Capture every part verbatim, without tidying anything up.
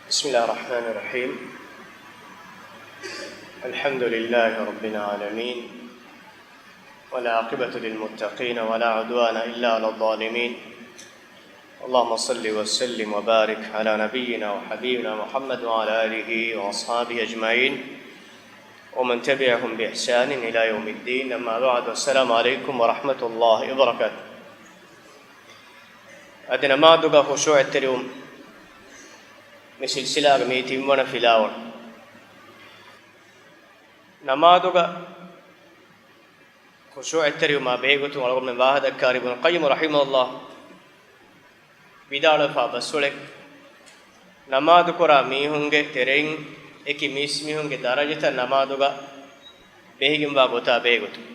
بسم الله الرحمن الرحيم. الحمد لله رب العالمين، والعاقبة للمتقين، ولا عدوان إلا على الظالمين. اللهم صل وسلم وبارك على نبينا وحبيبنا محمد وعلى آله وأصحابه أجمعين، ومن تبعهم بإحسان إلى يوم الدين. أما بعد، السلام عليكم ورحمة الله وبركاته. އަދި ނަމާދުގަ ޚުޝޫޢަތްތެރިވުން މި ސިލްސިލާގެ މި ތިންވަނަ ފިލާވަޅު. ނަމާދުގަ ޚުޝޫޢަތްތެރިވުމާ ބެހޭގޮތުން އަޅުގަނޑުމެން ވާހަކަދައްކާ އިބްނު ޤައްޔިމް ރަޙިމަހުﷲ ވިދާޅުވެފާ ބަސްފުޅެއް، ނަމާދުކުރާ މީހުންގެ ތެރެއިން އެކި މީސްމީހުންގެ ދަރަޖަތައް ނަމާދުގަ ބެހިގެންވާ ގޮތާ ބެހޭގޮތުން.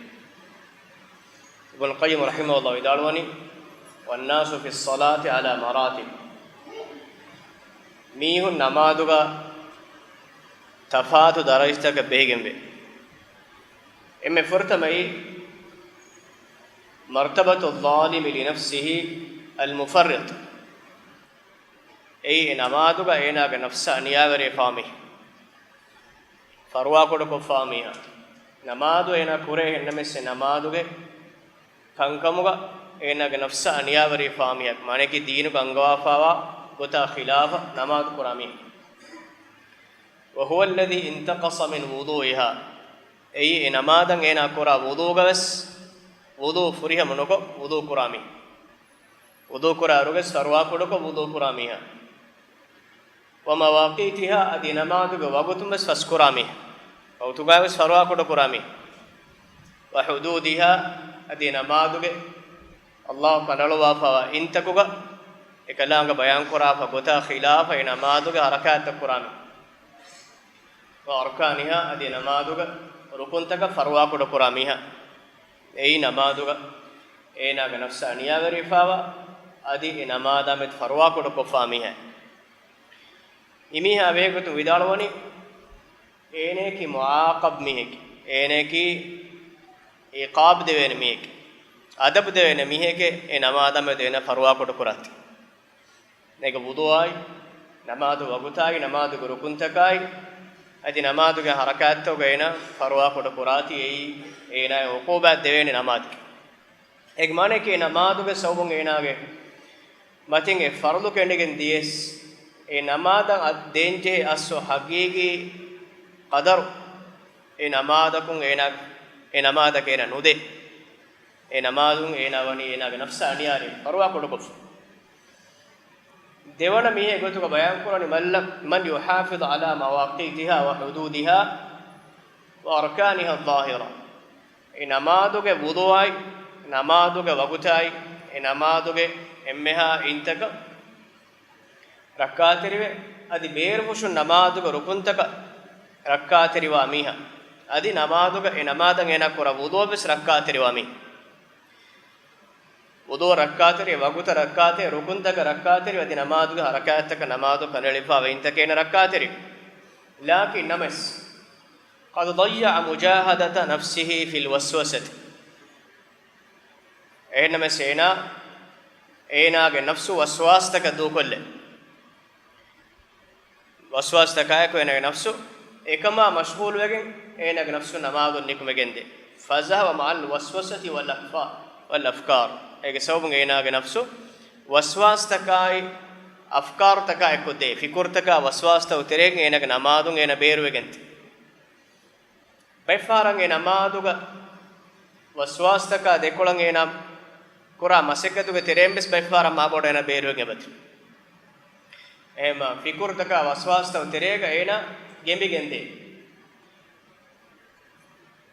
އިބްނު ޤައްޔިމް ރަޙިމަހުﷲ ވިދާޅުވަނީ، والناس في الصلاة على مراتب. މީހުން ނަމާދުގަ ތަފާތު ދަރަޖަތަކަށް ބެހިގެންވޭ. އެންމެ ފުރަތަމައީ، مرتبة الظالم لنفسه المفرط. އެއީ އެ ނަމާދުގަ އޭނާގެ ނަފްސަށް އަނިޔާވެރިވެފާ މީހެއް، ފަރުވާކުޑަކޮށްފާ މީހާ. ނަމާދު އޭނާ ކުރޭ، އެހެންނަމަވެސް އެ ނަމާދުގެ ކަންކަމުގަ އޭނާގެ ނަފްސަށް އަނިޔާވެރިވެފާ މީހާ، މާނައަކީ ދީނުގަ އަންގަވާފާވާ ގޮތާ ޚިލާފަށް ނަމާދު ކުރާ މީހެއް. وهو الذي انتقص من وضوئها. އެއީ އެ ނަމާދަށް އޭނާ ކުރާ ވުޟޫގަވެސް ވުޟޫ ފުރިހަމަ ނުކޮށް ވުޟޫ ކުރާ މީހެއް. ވުޟޫ ކުރާ އިރުގަސް ފަރުވާކުޑަކޮށް ވުޟޫ ކުރާ މީހާ. ومواقيتها، އަދި ނަމާދުގެ ވަގުތުން ވެސް ފަސްކުރާ މީހާ. ވަގުތުގައި ވެސް ފަރުވާކުޑަ ކުރާ މީހާ. وحدودها، އަދި ނަމާދުގެ ﷲ ކަނޑައަޅުއްވާފައިވާ އިންތަކުގަ އެކަލާނގެ ބަޔާންކުރާފަ ގޮތާ ޚިލާފަށް އެ ނަމާދުގެ ޙަރަކާތްތައް ކުރާ މީހާ. وأركانها، އަދި ނަމާދުގެ ރުކުންތަކަށް ފަރުވާކުޑަ ކުރާ މީހާ. އެއީ ނަމާދުގަ އޭނާގެ ނަފްސަށް އަނިޔާވެރިވެފައިވާ، އަދި އެ ނަމާދާމެދު ފަރުވާކުޑަކޮށްފާ މީހާ. އެމީހާ ބެހޭގޮތުން ވިދާޅުވަނީ، އޭނައަކީ މުޢާޤަބް މީހެކޭ. އޭނައަކީ ޢިޤާބް ދެވޭނެ މީހެކޭ. އަދަބު ދެވޭނެ މީހެކޭ، އެ ނަމާދާމެދު އޭނާ ފަރުވާކުޑަ ކުރާތީ. އޭގެ ވުޟޫއާއި، ނަމާދު ވަގުތާއި، ނަމާދުގެ ރުކުންތަކާއި، އަދި ނަމާދުގެ ޙަރަކާތްތަކުގަ އޭނާ ފަރުވާކުޑަ ކުރާތީ، އެއީ އޭނާއަށް ޢުޤޫބާތް ދެވޭނެ ނަމާދެކޭ. އޭގެ މާނައަކީ، އެ ނަމާދުގެ ސަބަބުން އޭނާގެ މަތިން އެ ފަރުޟު ކެނޑިގެން ދިޔަސް، އެ ނަމާދަށް އަ-، ދޭންޖެހޭ އަސްލު ޙަޤީޤީ ޤަދަރު އެ ނަމާދަކުން އޭނާ، އެ ނަމާދަކަށް އޭނާ ނުދޭ. އެ ނަމާދުން އޭނާ ވަނީ އޭނާގެ ނަފްސަށް އަނިޔާވެރި، ފަރުވާކުޑަކޮށްފަ. ދެވަނަ މީހެއް ގޮތުގަ ބަޔާންކުރަނީ، من ل-، من يحافظ على مواقيتها وحدودها وأركانها الظاهرة. އެ ނަމާދުގެ ވުޟޫއާއި، ނަމާދުގެ ވަގުތާއި، އެ ނަމާދުގެ އެންމެހާ އިންތަކަށް ރައްކާތެރިވެ، އަދި ބޭރުފުށުން ނަމާދުގެ ރުކުންތަކަށް ރައްކާތެރިވާ މީހާ، އަދި ނަމާދުގަ އެ ނަމާދަށް އޭނާ ކުރާ ވުޟޫއަށް ވެސް ރައްކާތެރިވާ މީހާ. ވުޟޫ ރައްކާތެރި، ވަގުތަށް ރައްކާތެރި، ރުކުންތަކަށް ރައްކާތެރި، އަދި ނަމާދުގެ ހަރަކާތްތަކަށް ނަމާދު ކަނޑައެޅިފާވެ އިންތަކެއް ރައްކާތެރި. لكن ނަމަވެސް، قد ضيع مجاهدة نفسه في الوسوسة. އެހެންނަމަވެސް އޭނާ، އޭނާގެ ނަފްސު ވަސްވާސްތަކަށް ދޫކޮށްލެ. ވަސްވާސްތަކާއެކު އޭނާގެ ނަފްސު އެކަމާ މަޝްޣޫލުވެގެން، އޭނާގެ ނަފްސު ނަމާދުން ނިކުމެގެންދޭ. فذهب مع الوسوسة والأفكار، والأفكار. އޭގެ ސަބަބުން އޭނާގެ ނަފްސު ވަސްވާސްތަކާއި އަފްކާރުތަކާ އެއްކޮށްދޭ، ފިކުރުތަކާ ވަސްވާސްތައް ތެރޭގެން އޭނާގެ ނަމާދުން އޭނާ ބޭރުވެގެންދޭ. ބައެއްފަހަރަށް އެ ނަމާދުގަ ވަސްވާސްތަކާ ދެކޮޅަށް އޭނާ ކުރާ މަސައްކަތުގެ ތެރެއިން ވެސް ބައެއްފަހަރަށް މާބޮޑަށް އޭނާ ބޭރުވެގެން އެބަތި. އެހެންމަ ފިކުރުތަކާ ވަސްވާސްތައް ތެރޭގަ އޭނާ ގެނބިގެންދޭ.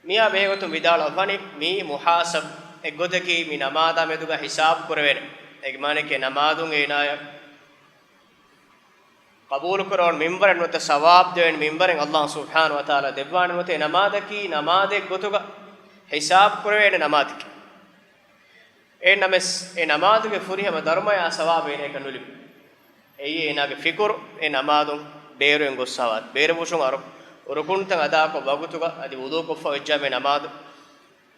މިއާ ބެހޭގޮތުން ވިދާޅުވަނީ، މީ މުޙާސަބް އެއްގޮތަކީ، މި ނަމާދާ މެދުގަ ހިސާބު ކުރެވޭނެ. އޭގެ މާނައަކީ ނަމާދުން އޭނާޔަށް ޤަބޫލުކުރެވުނު މިންވަރެއް ނުވަތަ ސަވާބު ދެވޭނެ މިންވަރެއް އައްލާހު ސުބްޙާނަހު ވަތަޢާލާ ދެއްވާނެ ނުވަތަ އެ ނަމާދަކީ ނަމާދެއް ގޮތުގަ ހިސާބު ކުރެވޭނެ ނަމާދެކޭ. އެހެންނަމަވެސް، އެ ނަމާދުގެ ފުރިހަމަ ދަރުމަޔާ ސަވާބެއް އޭނައަކަށް ނުލިބޭ. އެއީ އޭނާގެ ފިކުރު، އެ ނަމާދުން ބޭރުވެގެން ގޮއްސަވާ، ބޭރުފުށުން އަރު، ރުކުންތައް އަދާކޮށް ވަގުތުގަ އަދި ވުޟޫކޮށްފަ ވެއްޖާމެ ނަމާދު،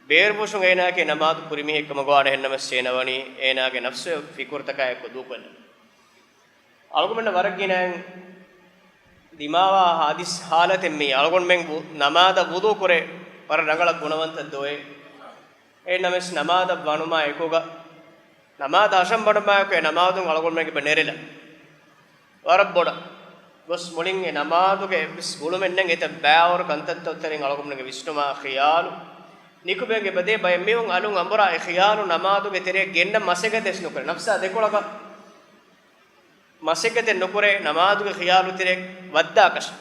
ބޭރުފުށުން އޭނާއަކީ ނަމާދު ކުރި މީހެއްކަމަށް ގޮވާނެ. އެހެންނަމަވެސް އޭނާ ވަނީ އޭނާގެ ނަފްސު ފިކުރުތަކާއެކު ދޫކޮށްލަން. އަޅުގަނޑުމެންނަށް ވަރަށް ގިނައިން ދިމާވާ ޙަދީޘް ޙާލަތެއް މީ. އަޅުގަނޑުމެން ވު-، ނަމާދަށް ވުޟޫ ކުރޭ ވަރަށް ރަނގަޅަށް ގުނަވަންތައް ދޮވޭ. އެހެންނަމަވެސް ނަމާދަށް ވަނުމާ އެކުގަ، ނަމާދަށް އަށަން ބަނުމާ އެކު އެ ނަމާދުން އަޅުގަނޑުމެން އެބަ ނެރެލަ. ވަރަށް ބޮޑަށް ގޮސް މުޅިން އެ ނަމާދުގެ އެއްވެސް ގުޅުމެއް ނެތް. އެތައް ބައިވަރު ކަންތައްތައް ތެރެއިން އަޅުގަނޑުމެންގެ ވިސްނުމާ ޚިޔާލު ނިކުމެގެ ބަދޭ ބައެއް މީހުން އަލުން އަނބުރާ އެ ޚިޔާލު ނަމާދުގެ ތެރޭ ގެންނަ މަސައްކަތެއް ނުކުރޭ. ނަފްސާ ދެކޮޅަކަށް މަސައްކަތެއް ނުކުރޭ ނަމާދުގެ ޚިޔާލު ތެރޭ ވައްދާކަށެއް.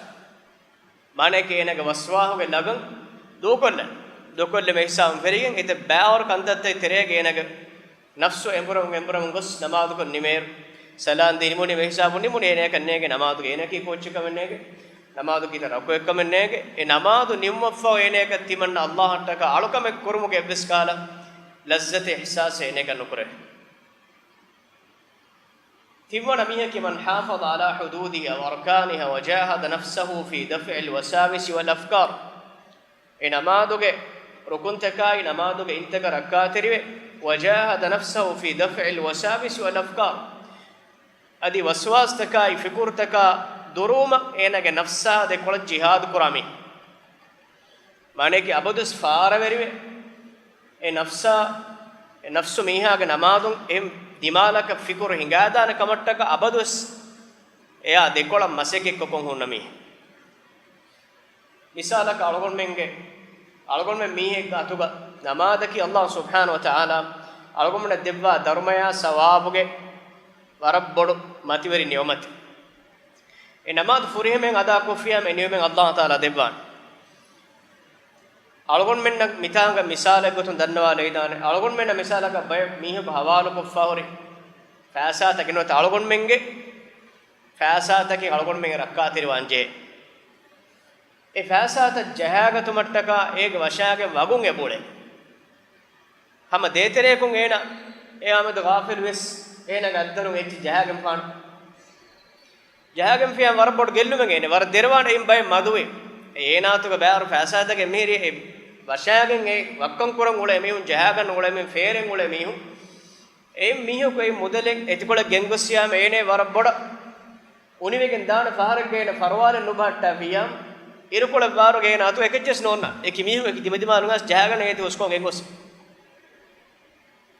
މާނައަކީ އޭނާގެ ވަސްވާހުގެ ލަގަން ދޫކޮށްލަން. ދޫކޮށްލެ މި ހިސާބުން ފެރިގެން އެތައް ބައިވަރު ކަންތައްތައް ތެރޭގަ އޭނާގެ ނަފްސު އެނބުރަމުން އެނބުރަމުން ގޮސް ނަމާދުކޮށް ނިމޭއިރު، ސަލާން ދީ ނިމުނީ މި ހިސާބުން ނިމުނީ އޭނާއަކަށް ނޭނގެ ނަމާދުގެ އޭނާއަކީ ކޯއްޗެއް ކަމެއް ނޭނގެ، ނަމާދު ކީތަ ރަކުއެއް ކަމެއް ނޭނގެ. އެ ނަމާދު ނިމުމަށްފަހު އޭނާއަކަށް ތިމަންނަ އައްލާހަށްޓަކާ އަޅުކަމެއް ކުރުމުގެ އެއްވެސް ކަހަލަ ލައްޒަތެއް އިޙްސާސެއް އޭނާއަކަށް ނުކުރޭ. ތިންވަނަ މީހަކީ، من حافظ على حدوده وأركانها وجاهد نفسه في دفع الوساوس والأفكار. އެ ނަމާދުގެ ރުކުންތަކާއި ނަމާދުގެ އިންތަކަށް ރައްކާތެރިވެ، وجاهد نفسه في دفع الوساوس والأفكار. އަދި ވަސްވާސްތަކާއި ފިކުރުތަކާ ދުރުވުމަށް އޭނާގެ ނަފްސާ ދެކޮޅަށް ޖިހާދު ކުރާ މީހެއް. މާނައަކީ އަބަދުވެސް ފާރަވެރިވެ، އެ ނަފްސާ، އެ ނަފްސު މީހާގެ ނަމާދުން އެހެން ދިމާލަކަށް ފިކުރު ހިނގާދާނެ ކަމަށްޓަކައި އަބަދުވެސް އެޔާ ދެކޮޅަށް މަސައްކަތްކޮށް ހުންނަ މީހެއް. މިސާލަކަށް އަޅުގަނޑުމެންގެ، އަޅުގަނޑުމެން މީހެއްގެ އަތުގަ ނަމާދަކީ އައްލާހު ސުބްޙާނަހު ވަތަޢާލާ އަޅުގަނޑުމެންނަށް ދެއްވާ ދަރުމަޔާ ސަވާބުގެ ވަރަށް ބޮޑު މަތިވެރި ނިޢުމަތެއް. އެ ނަމާދު ފުރިހަމައިން އަދާކޮށްފިއްޔާމަ އެ ނިޢުމަތް އައްލާހު ތަޢާލާ ދެއްވާނެ. އަޅުގަނޑުމެންނަށް މިތާނގަ މިސާލެއް ގޮތުން ދަންނަވާލައިދާނެ. އަޅުގަނޑުމެންނަށް މިސާލަކަށް ބައެއް މީހަކު ހަވާލުކޮށްފާ ހުރި ފައިސާތަކެއް ނުވަތަ އަޅުގަނޑުމެންގެ ފައިސާތަކެއް އަޅުގަނޑުމެން ރައްކާތެރިވާން ޖެހޭ. އެ ފައިސާތައް ޖަހާގަތުމަށްޓަކާ އޭގެ ވަށާގެން ވަގުން އެބުޅޭ. ހަމަ ދޭތެރެއަކުން އޭނަ އެ އާމެދު ޣާފިލު ވެސް އޭނަގެ އަތްދަރުން އެއްޗެއް ޖަހާގެންފާނެ. ޖަހާގެންފިއްޔާ ވަރަށް ބޮޑު ގެއްލުމެއް އޭނަ ވަރަށް ދެރަވާނެ އެއިން ބައެއް މަދުވެ. އޭނާ އަތުގަ ބައިވަރު ފައިސާތަކެއް މިހިރީ އެ ވަށާގެން އެ ވައްކަން ކުރަން އުޅޭ މީހުން، ޖަހާގަން އުޅޭ މީހުން، ފޭރެން އުޅޭ މީހުން. އެ މީހަކު އެ މުދަލެއް އެތިކޮޅެއް ގެންގޮސްފިއްޔާމަ އޭނަ ވަރަށް ބޮޑަށް އުނިވެގެން ދާނެ ފަހަރެއްގަ އޭނަ ފަރުވާލެއް ނުބަހައްޓާފިއްޔާ، އިރުކޮޅެއް ވާރުގަ އޭނަ އަތު އެކެއްޗެސް ނޯންނާ. އެކި މީހުން އެކި ދިމަދިމާ ނުގަސް ޖަހާގަންނަ އޭތި ހުސްކޮށް ގެންގޮސް.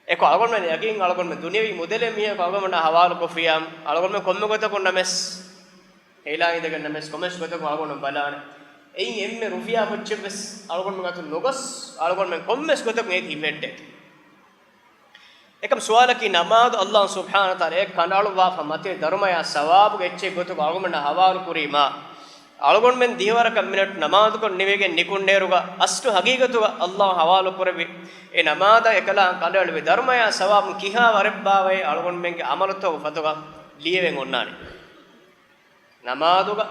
އެކޮ އަޅުގަނޑުމެން ޔަގީން އަޅުގަނޑުމެން ދުނިޔެވީ މުދަލެއް މީހަކު އަޅުގަނޑުމެންނާ ހަވާލުކޮށްފިއްޔާ، އަޅުގަނޑުމެން ކޮންމެ ގޮތަކުން ނަމަވެސް، ހޭލާ އިނދެގެން ނަމަވެސް ކޮންމެސް ގޮތަކުން އަޅުގަނޑުމެން ބަލާނެ. އެއިން އެންމެ ރުފިޔާ ކުއްޖެއްވެސް އަޅުގަނޑުމެން އަތުން ނުގޮސް، އަޅުގަނޑުމެން ކޮންމެސް ގޮތަކުން އޭތި ހިފެއްޓޭ. އެކަމް ސުވާލަކީ، ނަމާދު އައްލާހު ސުބްޙާނަހު ވަތަޢާލާ އެ ކަނޑައަޅުއްވާފަ މަތިވެ ދަރުމަޔާ ސަވާބުގެ އެއްޗެއް ގޮތުގަ އަޅުގަނޑަށް ހަވާލު ކުރީމާ، އަޅުގަނޑުމެން ދިހަވަރަކަށް މިނެޓް ނަމާދުކޮށް ނިވިގެން ނިކުންނޭރުގަ އަސްލު ހަގީގަތުގަ އައްލާހު ހަވާލު ކުރެއްވި އެ ނަމާދަށް އެކަލާނގެ ކަނޑައަޅުއްވި ދަރުމަޔާ ސަވާބުން ކިހާ ވަރެއްބާވައޭ އަޅުގަނޑުމެންގެ ޢަމަލުތަކުގެ ފަތުގަ ލިޔެވެން އޮންނާނެ. ނަމާދުގަ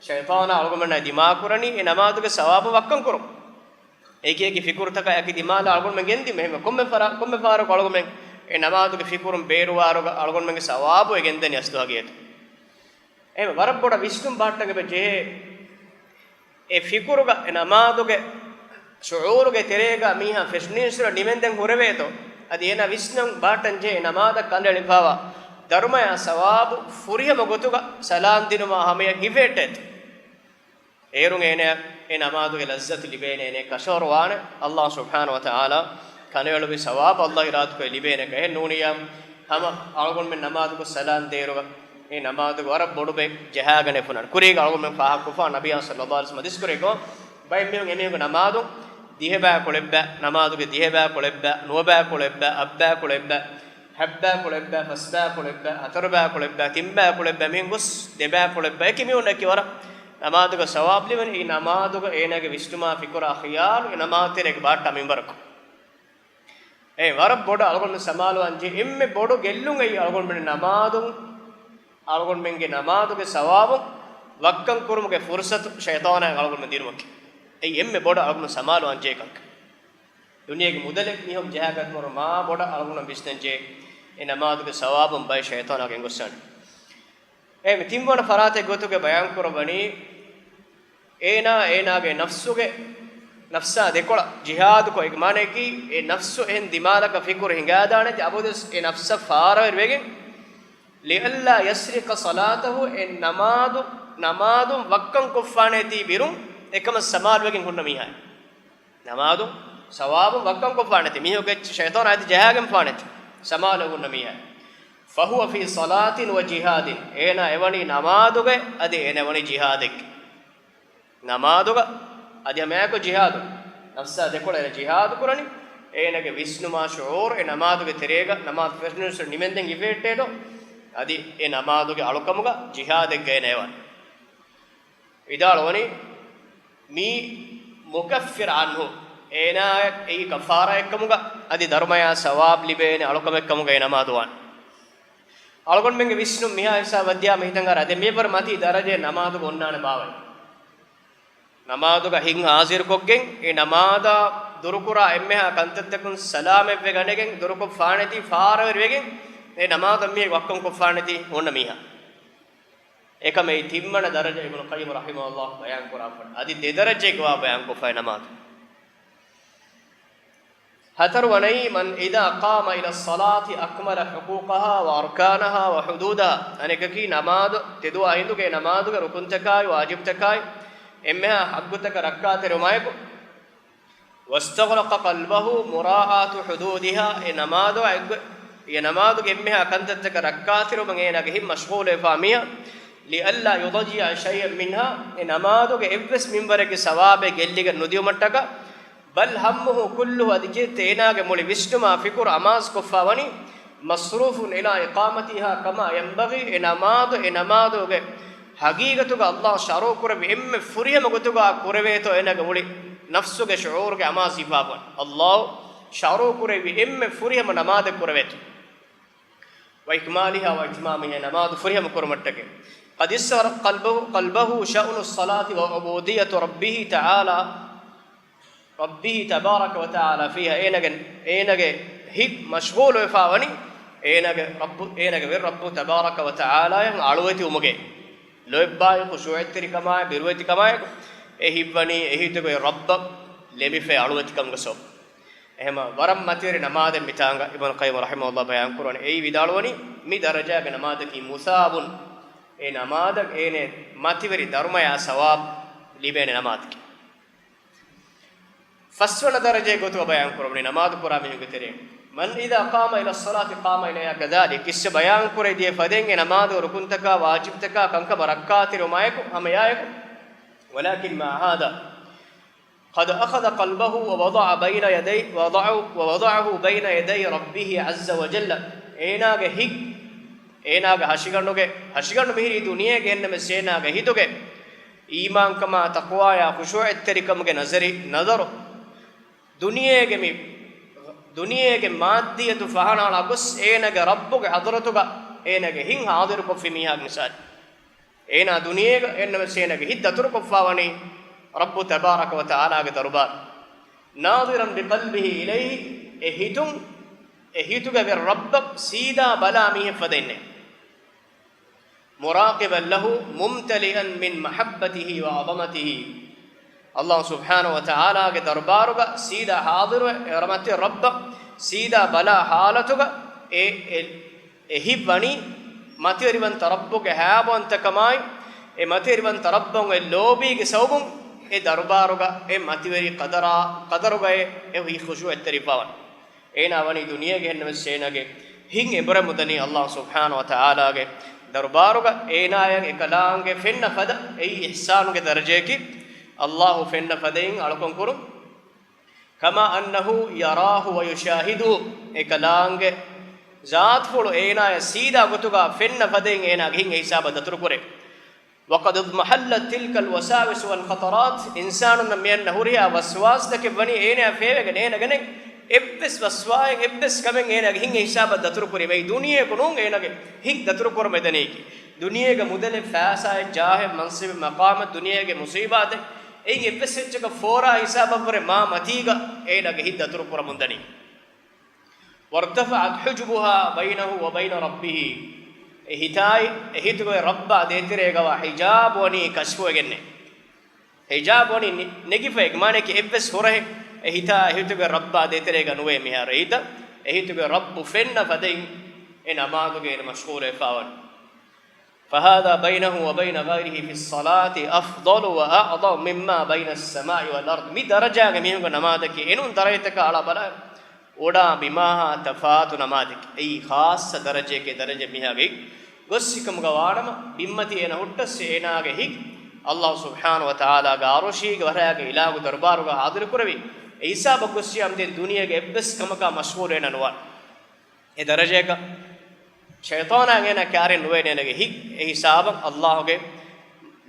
ޝައިޠާނާ އަޅުގަނޑުމެންނާ ދިމާކުރަނީ އެ ނަމާދުގެ ސަވާބު ވައްކަން ކުރުން. އެކި އެކި ފިކުރުތަކާ އެކި ދިމާލަށް އަޅުގަނޑުމެން ގެންދިން އެހެންވެ ކޮންމެ ފަރާ-، ކޮންމެ ފަހަރަކު އަޅުގަނޑުމެން އެ ނަމާދުގެ ފިކުރުން ބޭރުވާރުގަ އަޅުގަނޑުމެންގެ ސަވާބު އެ ގެންދަނީ އަސްލު ހަގީގަތު. އެހެންވެ ވަރަށް ބޮޑަށް ވިސްނުން ބަހައްޓަން އެބަ ޖެހޭ. އެ ފިކުރުގަ އެ ނަމާދުގެ ޝުޢޫރުގެ ތެރޭގަ މީހާ ފެށުނީއްސުރެ ނިމެންދެން ހުރެވޭތޯ، އަދި އޭނާ ވިސްނަން ބަހައްޓަން ޖެހޭ އެ ނަމާދަށް ކަނޑައެޅިފައިވާ ދަރުމަޔާ ސަވާބު ފުރިހަމަ ގޮތުގަ ސަލާން ދިނުމާ ހަމަޔަށް ހިފެހެއްޓޭތޯ. އޭރުން އޭނަ އެ ނަމާދުގެ ލައްޒަތު ލިބޭނެ، އޭނަ ކަށަވަރު ވާނެ. އައްލާހު ސުބްޙާނަހު ވަތަޢާލާ ކަނޑައެޅުއްވި ސަވާބު އައްލާހު އިރާދަކުރެއްވިއްޔާ ލިބޭނެ. އެހެން ނޫނިއްޔާ ހަމަ އަޅުގަނޑުމެން ނަމާދުގަ ސަލާން ދޭއިރުގަ އެ ނަމާދުގެ ވަރަށް ބޮޑު ބައެއް ޖަހާގަނެ ފުނަން. ކުރީގަ އަޅުގަނޑުމެން ފާހަގަކޮށްފަ ނަބިއްޔާ ޞައްލައްލާހު ޢަލައިހި ވަސައްލަމަ ޙަދީޘް ކުރެއްވި ގޮތުން ބައެއް މީހުން އެމީހުންގެ ނަމާދު ދިހަ ބައިކުޅެއްބަ، ނަމާދުގެ ދިހަ ބައިކުޅެއްބަ، ނުވަ ބައިކުޅެއްބަ، އަށް ބައިކުޅެއްބަ، ހަތް ބައިކުޅެއްބަ، ފަސް ބައިކުޅެއްބަ، ހަތަރު ބައިކުޅެއްބަ، ތިން ބައިކުޅެއްބަ، މިހެން ގޮސް ދެ ބައިކުޅެއްބަ. އެކި މީހުންނަކީ ވަރަށް ނަމާދުގެ ސަވާބު ލިބެނީ އެ ނަމާދުގަ އޭނާގެ ވިސްނުމާ ފިކުރާ ޚިޔާލު އެ ނަމާދު ތެރޭގަ ބަހައްޓާ މިންވަރަކު. އެ ވަރަށް ބޮޑަށް އަޅުގަނޑު ސަމާލުވާން ޖެހޭ އެންމެ ބޮޑު ގެއްލުން އެއީ އަޅުގަނޑުމެން ނަމާދު، އަޅުގަނޑުމެންގެ ނަމާދުގެ ސަވާބު ވައްކަން ކުރުމުގެ ފުރުޞަތު ޝައިޠާނާ އަޅުގަނޑުމެން ދިނުމަކީ. އެއީ އެންމެ ބޮޑަށް އަޅުގަނޑު ސަމާލުވާން ޖެހޭ ކަންކަން. ދުނިޔޭގެ މުދަލެއް މީހަކު ޖަހާގަތުމަށް މާ ބޮޑަށް އަޅުގަނޑު ވިސްނަން ޖެހޭ އެ ނަމާދުގެ ސަވާބުން ބައެއް ޝައިޠާނާ ގެންގޮއްސާނެ. އެ މި ތިންވަނަ ފަރާތެއް ގޮތުގަ ބަޔާން ކުރައްވަނީ، އޭނާ އޭނާގެ ނަފްސުގެ، ނަފްސާ ދެކޮޅަށް ޖިހާދުކޮށް، އޭގެ މާނައަކީ އެ ނަފްސު އެހެން ދިމާލަކަށް ފިކުރު ހިނގާދާނެތީ އަބަދުވެސް އެ ނަފްސަށް ފާރަވެރިވެގެން، لئلا يسرق صلاته، އެ ނަމާދު ނަމާދުން ވައްކަން ކޮށްފާނޭތީ ބިރުން އެކަމަށް ސަމާލުވެގެން ހުންނަ މީހާ. ނަމާދުން ސަވާބުން ވައްކަން ކޮށްފާނެތީ މީހުގެ ޝައިޠާނާ އަދި ޖަހާގެންފާނެތީ ސަމާލު ހުންނަ މީހާ. فهو في صلاة وجهاد، އޭނާ އެވަނީ ނަމާދުގަ އަދި އޭނާ އެވަނީ ޖިހާދެއްގަ. ނަމާދުގަ އަދި ހަމައެކު ޖިހާދު. ނަފްސާ ދެކޮޅަށް އޭނާ ޖިހާދު ކުރަނީ. އޭނާގެ ވިސްނުމާ ޝުޢޫރު އެ ނަމާދުގެ ތެރޭގަ ނަމާދު ފެށުނުސު ނިމެންދެން އިވޭއްޓޭދޯ. އަދި އެ ނަމާދުގެ އަޅުކަމުގަ ޖިހާދެއްގަ އޭނާ އެވަނީ. ވިދާޅުވަނީ، މީ مكفر عنه، އޭނާއަށް އެއީ ކަފާރާއެއްކަމުގަ އަދި ދަރުމަޔާ ސަވާބް ލިބޭނެ އަޅުކަމެއްކަމުގަ އެ ނަމާދު ވާނެ. އަޅުގަނޑުމެންގެ ވިސްނުން މިހާ ހިސާބަށް ދިޔާމަ ހިތަށް އަރާ ދެން މި އެއްވަރު މަތީ ދަރަޖައެއް ނަމާދުގަ އޮންނާނެ ބާވައި. ނަމާދުގަ ހިތް ހާޒިރުކޮށްގެން އެ ނަމާދާ ދުރުކުރާ އެންމެހާ ކަންތައްތަކުން ސަލާމަތްވެ ގަނެގެން ދުރުކޮށްފާނެތީ ފާރަވެރިވެގެން އެ ނަމާދަށް މީހެއް ވައްކަން ކޮށްފާނެތީ ހުންނަ މީހާ. އެކަމެއް ތިންވަނަ ދަރަޖަ އިބްނު ޤައްޔިމް ރަޙިމަހުﷲ ބަޔާން ކުރާފަ އަދި ދެ ދަރަޖައެއްގަ ވާ ބަޔާން ކޮށްފައި ނަމާދު. ހަތަރުވަނައީ، من إذا قام إلى الصلاة أكمل حقوقها وأركانها وحدودها. އަނެކަކީ ނަމާދު، ތެދުވާ ހިނދުގެ ނަމާދުގެ ރުކުންތަކާއި ވާޖިބްތަކާއި އެންމެހާ ޙައްޤުތަކަށް ރައްކާތެރިވުމާއެކު، واستغرق قلبه مراعاة حدودها، އެ ނަމާދު އެއްގޮ-، އެ ނަމާދުގެ އެންމެހާ ކަންތައްތަކަށް ރައްކާތެރިވުމަށް އޭނާގެ ހިތް މަޝްޣޫލުވެފާ މީހާ، لئلا يضيع شيئا منها، އެ ނަމާދުގެ އެއްވެސް މިންވަރެއްގެ ސަވާބެއް ގެއްލިގެން ނުދިޔުމަށްޓަކާ، بل همه كله، އަދި ކީރިތި އޭނާގެ މުޅި ވިސްނުމާ ފިކުރު އަމާޒުކޮށްފާވަނީ، مصروف إلى إقامتها كما ينبغي، އެ ނަމާދު، އެ ނަމާދުގެ ހަގީގަތުގަ އައްލާހު ޝަރުޢު ކުރެއްވި އެންމެ ފުރިހަމަ ގޮތުގަ ކުރެވޭތޯ އޭނާގެ މުޅި ނަފްސުގެ ޝުޢޫރުގެ އަމާޒު ހިފާފަ އައްލާހު ޝަރުޢު ކުރެއްވި އެންމެ ފުރިހަމަ ނަމާދެއް ކުރެވޭތޯ. وإكمالها وإتمامها، ނަމާދު ފުރިހަމަ ކުރުމަށްޓަކައި. قد استغرق قلبه، قلبه شأن الصلاة وعبودية ربه تعالى، ربه تبارك وتعالى فيها، އޭނާގެ، އޭނާގެ ހިތް މަޝްޣޫލުވެފާވަނީ އޭނާގެ ރައްބު، އޭނާގެ ވެރި ރައްބު ތަބާރަކަ ވަތަޢާލާއަށް އަޅުވެތިވުމުގެ ލޯތްބާއި ޚުޝޫޢަތްތެރިކަމާއި ބިރުވެތިކަމާއެކު އެ ހިތްވަނީ އެ ހިތުގެ ރައްބަށް ލެމިފައި އަޅުވެތިކަމުގެ ސަބަބުން. އެހެމަ ވަރަށް މަތިވެރި ނަމާދެއް މިތާނގަ އިބްނު ޤައްޔިމް ރަޙިމަހުﷲ ބަޔާން ކުރަނީ. އެއީ ވިދާޅުވަނީ މި ދަރަޖާގެ ނަމާދަކީ މުސާބުން، އެ ނަމާދަށް އޭނެ މަތިވެރި ދަރުމަޔާ ސަވާބް ލިބޭނެ ނަމާދަކީ. ފަސްވަނަ ދަރަޖައެއް ގޮތުގަ ބަޔާން ކުރަމުނީ ނަމާދު ކުރާ މީހުންގެ ތެރެއިން، من إذا قام إلى الصلاة قام إليها كذلك، އިސްވެ ބަޔާން ކުރެވިދިޔަ ފަދައިން އެ ނަމާދުގެ ރުކުންތަކާ ވާޖިބްތަކާ ކަންކަމަށް ރައްކާތެރިވުމާއެކު ހަމައެއާއެކު، ولكن مع هذا قد أخذ قلبه ووضع بين يدي، وضعه، ووضعه بين يدي ربه عز وجل، އޭނާގެ ހިތް، އޭނާގެ ހަށިގަނޑުގެ، ހަށިގަނޑު މިހިރީ ދުނިޔޭގެ އެންނަމެސް އޭނާގެ ހިތުގެ އީމާންކަމާ ތަޤްވާޔާ ޚުޝޫޢަތްތެރިކަމުގެ ނަޒަރި، ނަޒަރު، ދުނިޔޭގެ މި، ދުނިޔޭގެ މާއްދިއްޔަތު ފަހަނައަޅާ ގޮސް އޭނާގެ ރައްބުގެ ޙަޟްރަތުގަ އޭނާގެ ހިތް ޙާޟިރުކޮށްފި މީހާގެ މިސާލު. އޭނާ ދުނިޔޭގަ އެންނަމެސް އޭނާގެ ހިތް ދަތުރުކޮށްފާވަނީ ރައްބު ތަބާރަކަ ވަތަޢާލާގެ ދަރުބާރު. ناظرا بقلبه إليه، އެ ހިތުން، އެ ހިތުގެ ވެރި ރައްބަށް ސީދާ ބަލާ މީހެއް ފަދައިންނޭ. مراقبا له ممتلئا من محبته وعظمته. އައްލާހު ސުބްޙާނަހު ވަތަޢާލާގެ ދަރުބާރުގަ ސީދާ ޙާޟިރުވެ، އެ މަތިވެރި ރައްބަށް ސީދާ ބަލާ ޙާލަތުގަ އެ، އެ، އެ ހިތް ވަނީ މަތިވެރިވަންތަ ރައްބުގެ ހައިބަވަންތަކަމާއި، އެ މަތިވެރިވަންތަ ރައްބަށް އެ ލޯބީގެ ސަބަބުން އެ ދަރުބާރުގަ އެ މަތިވެރި ޤަދަރާ، ޤަދަރުގައި އެ ހިތް ޚުޝޫޢަތްތެރިވެފާވަނީ. އޭނާ ވަނީ ދުނިޔޭގެ އެންނަމެސް އޭނާގެ ހިތް އެނބުރެމުންދަނީ އައްލާހު ސުބްޙާނަހު ވަތަޢާލާގެ ދަރުބާރުގަ އޭނާޔަށް އެކަލާނގެ ފެންނަ ފަދަ، އެއީ އިޙްސާނުގެ ދަރަޖަޔަކީ، އައްލާހު ފެންނަ ފަދައިން އަޅުކަން ކުރުން. كما أنه يراه ويشاهده، އެކަލާނގެ ޒާތުފުޅު އޭނާޔަށް ސީދާ ގޮތުގަ ފެންނަ ފަދައިން އޭނާގެ ހިތް އެ ހިސާބަށް ދަތުރުކުރޭ. وقد اضمحلت تلك الوساوس والخطرات، އިންސާނުންނަށް މިއަންނަ ހުރިހާ ވަސްވާސްތަކެއް ވަނީ އޭނާ ފޭވެގެން އޭނާގެ އެއްވެސް ވަސްވާއެއް އެއްވެސް ކަމެއް އޭނާގެ ހިތް އެ ހިސާބަށް ދަތުރުކުރީމައި ދުނިޔެއަކު ނޫން އޭނާގެ ހިތް ދަތުރުކުރަމެދަނީކީ. ދުނިޔޭގެ މުދަލެއް ފައިސާއެއް ޖާހެއް މަންސަބެއް މަޤާމެއް ދުނިޔޭގެ މުސީބާތެއް އެއިން އެއްވެސް އެއްޗަކަށް ފޯރާ ހިސާބަށްވުރެ މާ މަތީގަ އޭނާގެ ހިތް ދަތުރުކުރަމުންދަނީ. وارتفعت حجبها بينه وبين ربه، އެ ހިތާއި އެ ހިތުގެ ރައްބާ ދޭތެރޭގަވާ ހިޖާބު ވަނީ ކަޝްފުވެގެންނޭ. ހިޖާބު ވަނީ ނި-، ނެގިފައި، މާނައަކީ އެއްވެސް ހުރަހެއް އެ ހިތާ އެ ހިތުގެ ރައްބާ ދޭތެރޭގަ ނުވޭ މިހާރު އެ ހިތަށް އެ ހިތުގެ ރައްބު ފެންނަ ފަދައިން އެ ނަމާދުގައި އޭނަ މަޝްޣޫލުވެފާވަނީ. فهذا بينه وبين غيره في الصلاة أفضل وأعظم مما بين السماء والأرض. މި ދަރަޖާގެ މީހުންގެ ނަމާދަކީ އެނޫން ދަރަޖަތަކާ އަޅާ ބަލާ، އުޑާ ބިމާހާ ތަފާތު ނަމާދެކެ. އެއީ ޚާއްޞަ ދަރަޖައެކޭ، ދަރަޖަ މީހާގެ ހިތް ގޮސް ހިކަމުގަ ވާނަމަ، ބިންމަތީ އޭނަ ހުއްޓަސް އޭނާގެ ހިތް ﷲ ސުބްޙާނަހޫ ވަތަޢާލާގެ ޢަރުޝީގެ ވަރަޔާގެ އިލާހުގެ ދަރުބާރުގަ ޙާޟިރު ކުރެވި، އެ ހިސާބަށް ގޮސް ޔާމް ދެން ދުނިޔޭގެ އެއްވެސް ކަމަކާ މަޝްޣޫލު އޭނަ ނުވާނެ. އެ ދަރަޖައަކަށް ޝައިޠާނާ އޭނާ ކާރި ނުވޭނެ އޭނާގެ ހިތް. އެ ހިސާބަށް ﷲ ގެ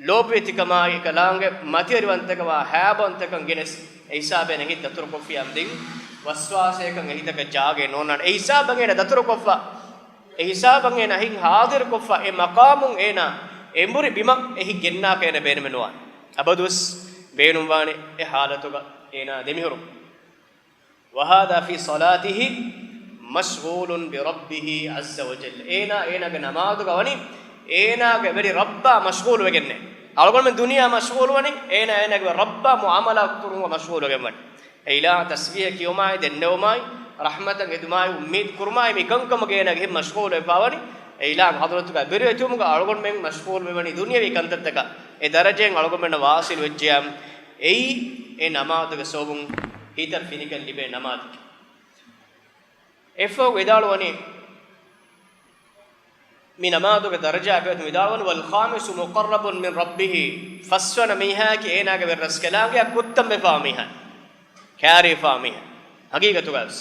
ލޯބިވެތިކަމާއި ކަލާނގެ މަތިވެރިވަންތަކަމާ ހައިބަވަންތަކަން ގެނެސް، އެ ހިސާބަށް އޭނާ ހިތް ދަތުރުކޮށްފިޔާމް ދިން ވަސްވާސަޔަކަށް އެ ހިތަކަށް ޖާގައެއް ނޯންނާނެ. އެ ހިސާބަށް އޭނާ ދަތުރުކޮށްފަ، އެ ހިސާބަށް އޭނާ ހިތް ޙާޟިރުކޮށްފަ، އެ މަޤާމުން އޭނާ އެނބުރި ބިމަށް އެ ހިތް ގެންނާކަށް އޭނާ ބޭނުމެއް ނުވާނެ. އަބަދުވެސް ބޭނުންވާނެ އެ ޙާލަތުގަ އޭނާ ދެމިހުރުން. وهذا في صلاته مشغول بربه عز وجل. އޭނާ އޭނާގެ ނަމާދުގަ ވަނީ އޭނާގެ ވެރި ރައްބާ މަޝްޣޫލު ވެގެންނޭ. އަޅުގަނޑުމެން ދުނިޔެއާ މަޝްޣޫލު ވަނީ އޭނާ އޭނާގެ ވެރި ރައްބާ މުޢާމަލާތް ކުރުމުގަ މަޝްޣޫލު ވެގެން ވަނީ. އެ އިލާހަށް ތަސްބީޙަ ކިޔުމާއި، ދެންނެވުމާއި، ރަޙްމަތަށް އެދުމާއި، އުއްމީދު ކުރުމާއި، މި ކަންކަމުގަ އޭނާގެ ހިތް މަޝްޣޫލު ވެފާވަނީ. އެ އިލާހުގެ ޙަޟްރަތުގަ ބިރުވެތިވުމުގަ އަޅުގަނޑުމެން މަޝްޣޫލު ވެވަނީ ދުނިޔަވީ ކަންތައްތަކަށް. އެ ދަރަޖައިން އަޅުގަނޑުމެންނަށް ވާޞިލު ވެއްޖެޔާ، އެއީ އެ ނަމާދުގެ ސަބަބުން ހިތަށް ފިނިކަން ލިބޭ ނަމާދަކީ. އެއަށްފަހު ވިދާޅުވަނީ، މި ނަމާދުގެ ދަރަޖާ ބެހޭ ވިދާޅުވަނީ، والخامس مقرب من ربه، ފަސްވަނަ މީހާއަކީ އޭނާގެ ވެރި ރަސްކަލާނގެއާ ކުއްތަން ވެފާ މީހާ، ކާރިވެފާ މީހާ، ހަގީގަތުގަވެސް.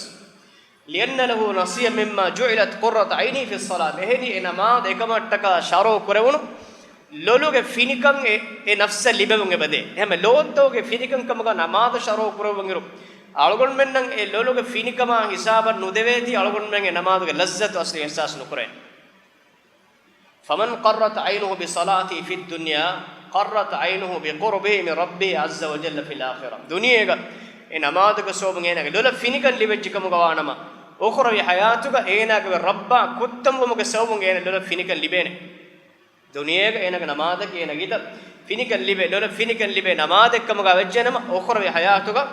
لأن له نصيبا مما جعلت قرة عينه في الصلاة. އެހެނީ އެ ނަމާދު އެކަމަށްޓަކާ ޝަރުޢު ކުރެވުނު ލޮލުގެ ފިނިކަން އެ، އެ ނަފްސަށް ލިބެވުން އެބަދޭ. އެހެން ލޯތްތަކުގެ ފިނިކަން ކަމުގަ ނަމާދު ޝަރުޢު ކުރެވުން އިރު، އަޅުގަނޑުމެންނަށް އެ ލޮލުގެ ފިނިކަމާ ހިސާބަށް ނުދެވޭތީ، އަޅުގަނޑުމެން އެ ނަމާދުގެ ލައްޒަތު އަސްލު އިޙްސާސް ނުކުރޭ. فمن قرت عينه بصلاته في الدنيا قرت عينه بقربه من ربه عز وجل في الآخرة. ދުނިޔޭގަ އެ ނަމާދުގެ ސަބަބުން އޭނާގެ ލޮލަށް ފިނިކަން ލިބެއްޖެ ކަމުގަ ވާނަމަ، އުޚްރަވީ ޙަޔާތުގަ އޭނާގެ ރައްބާ ކުއްތަންވުމުގެ ސަބަބުން އޭނާ ލޮލަށް ފިނިކަން ލިބޭނެ. ދުނިޔޭގަ އޭނާގެ ނަމާދަކީ އޭނާގެ ހިތަށް ފިނިކަން ލިބޭ، ލޮލަށް ފިނިކަން ލިބޭ ނަމާދެއް ކަމުގަ ވެއްޖެނަމަ، އުޚްރަވީ ޙަޔާތުގަ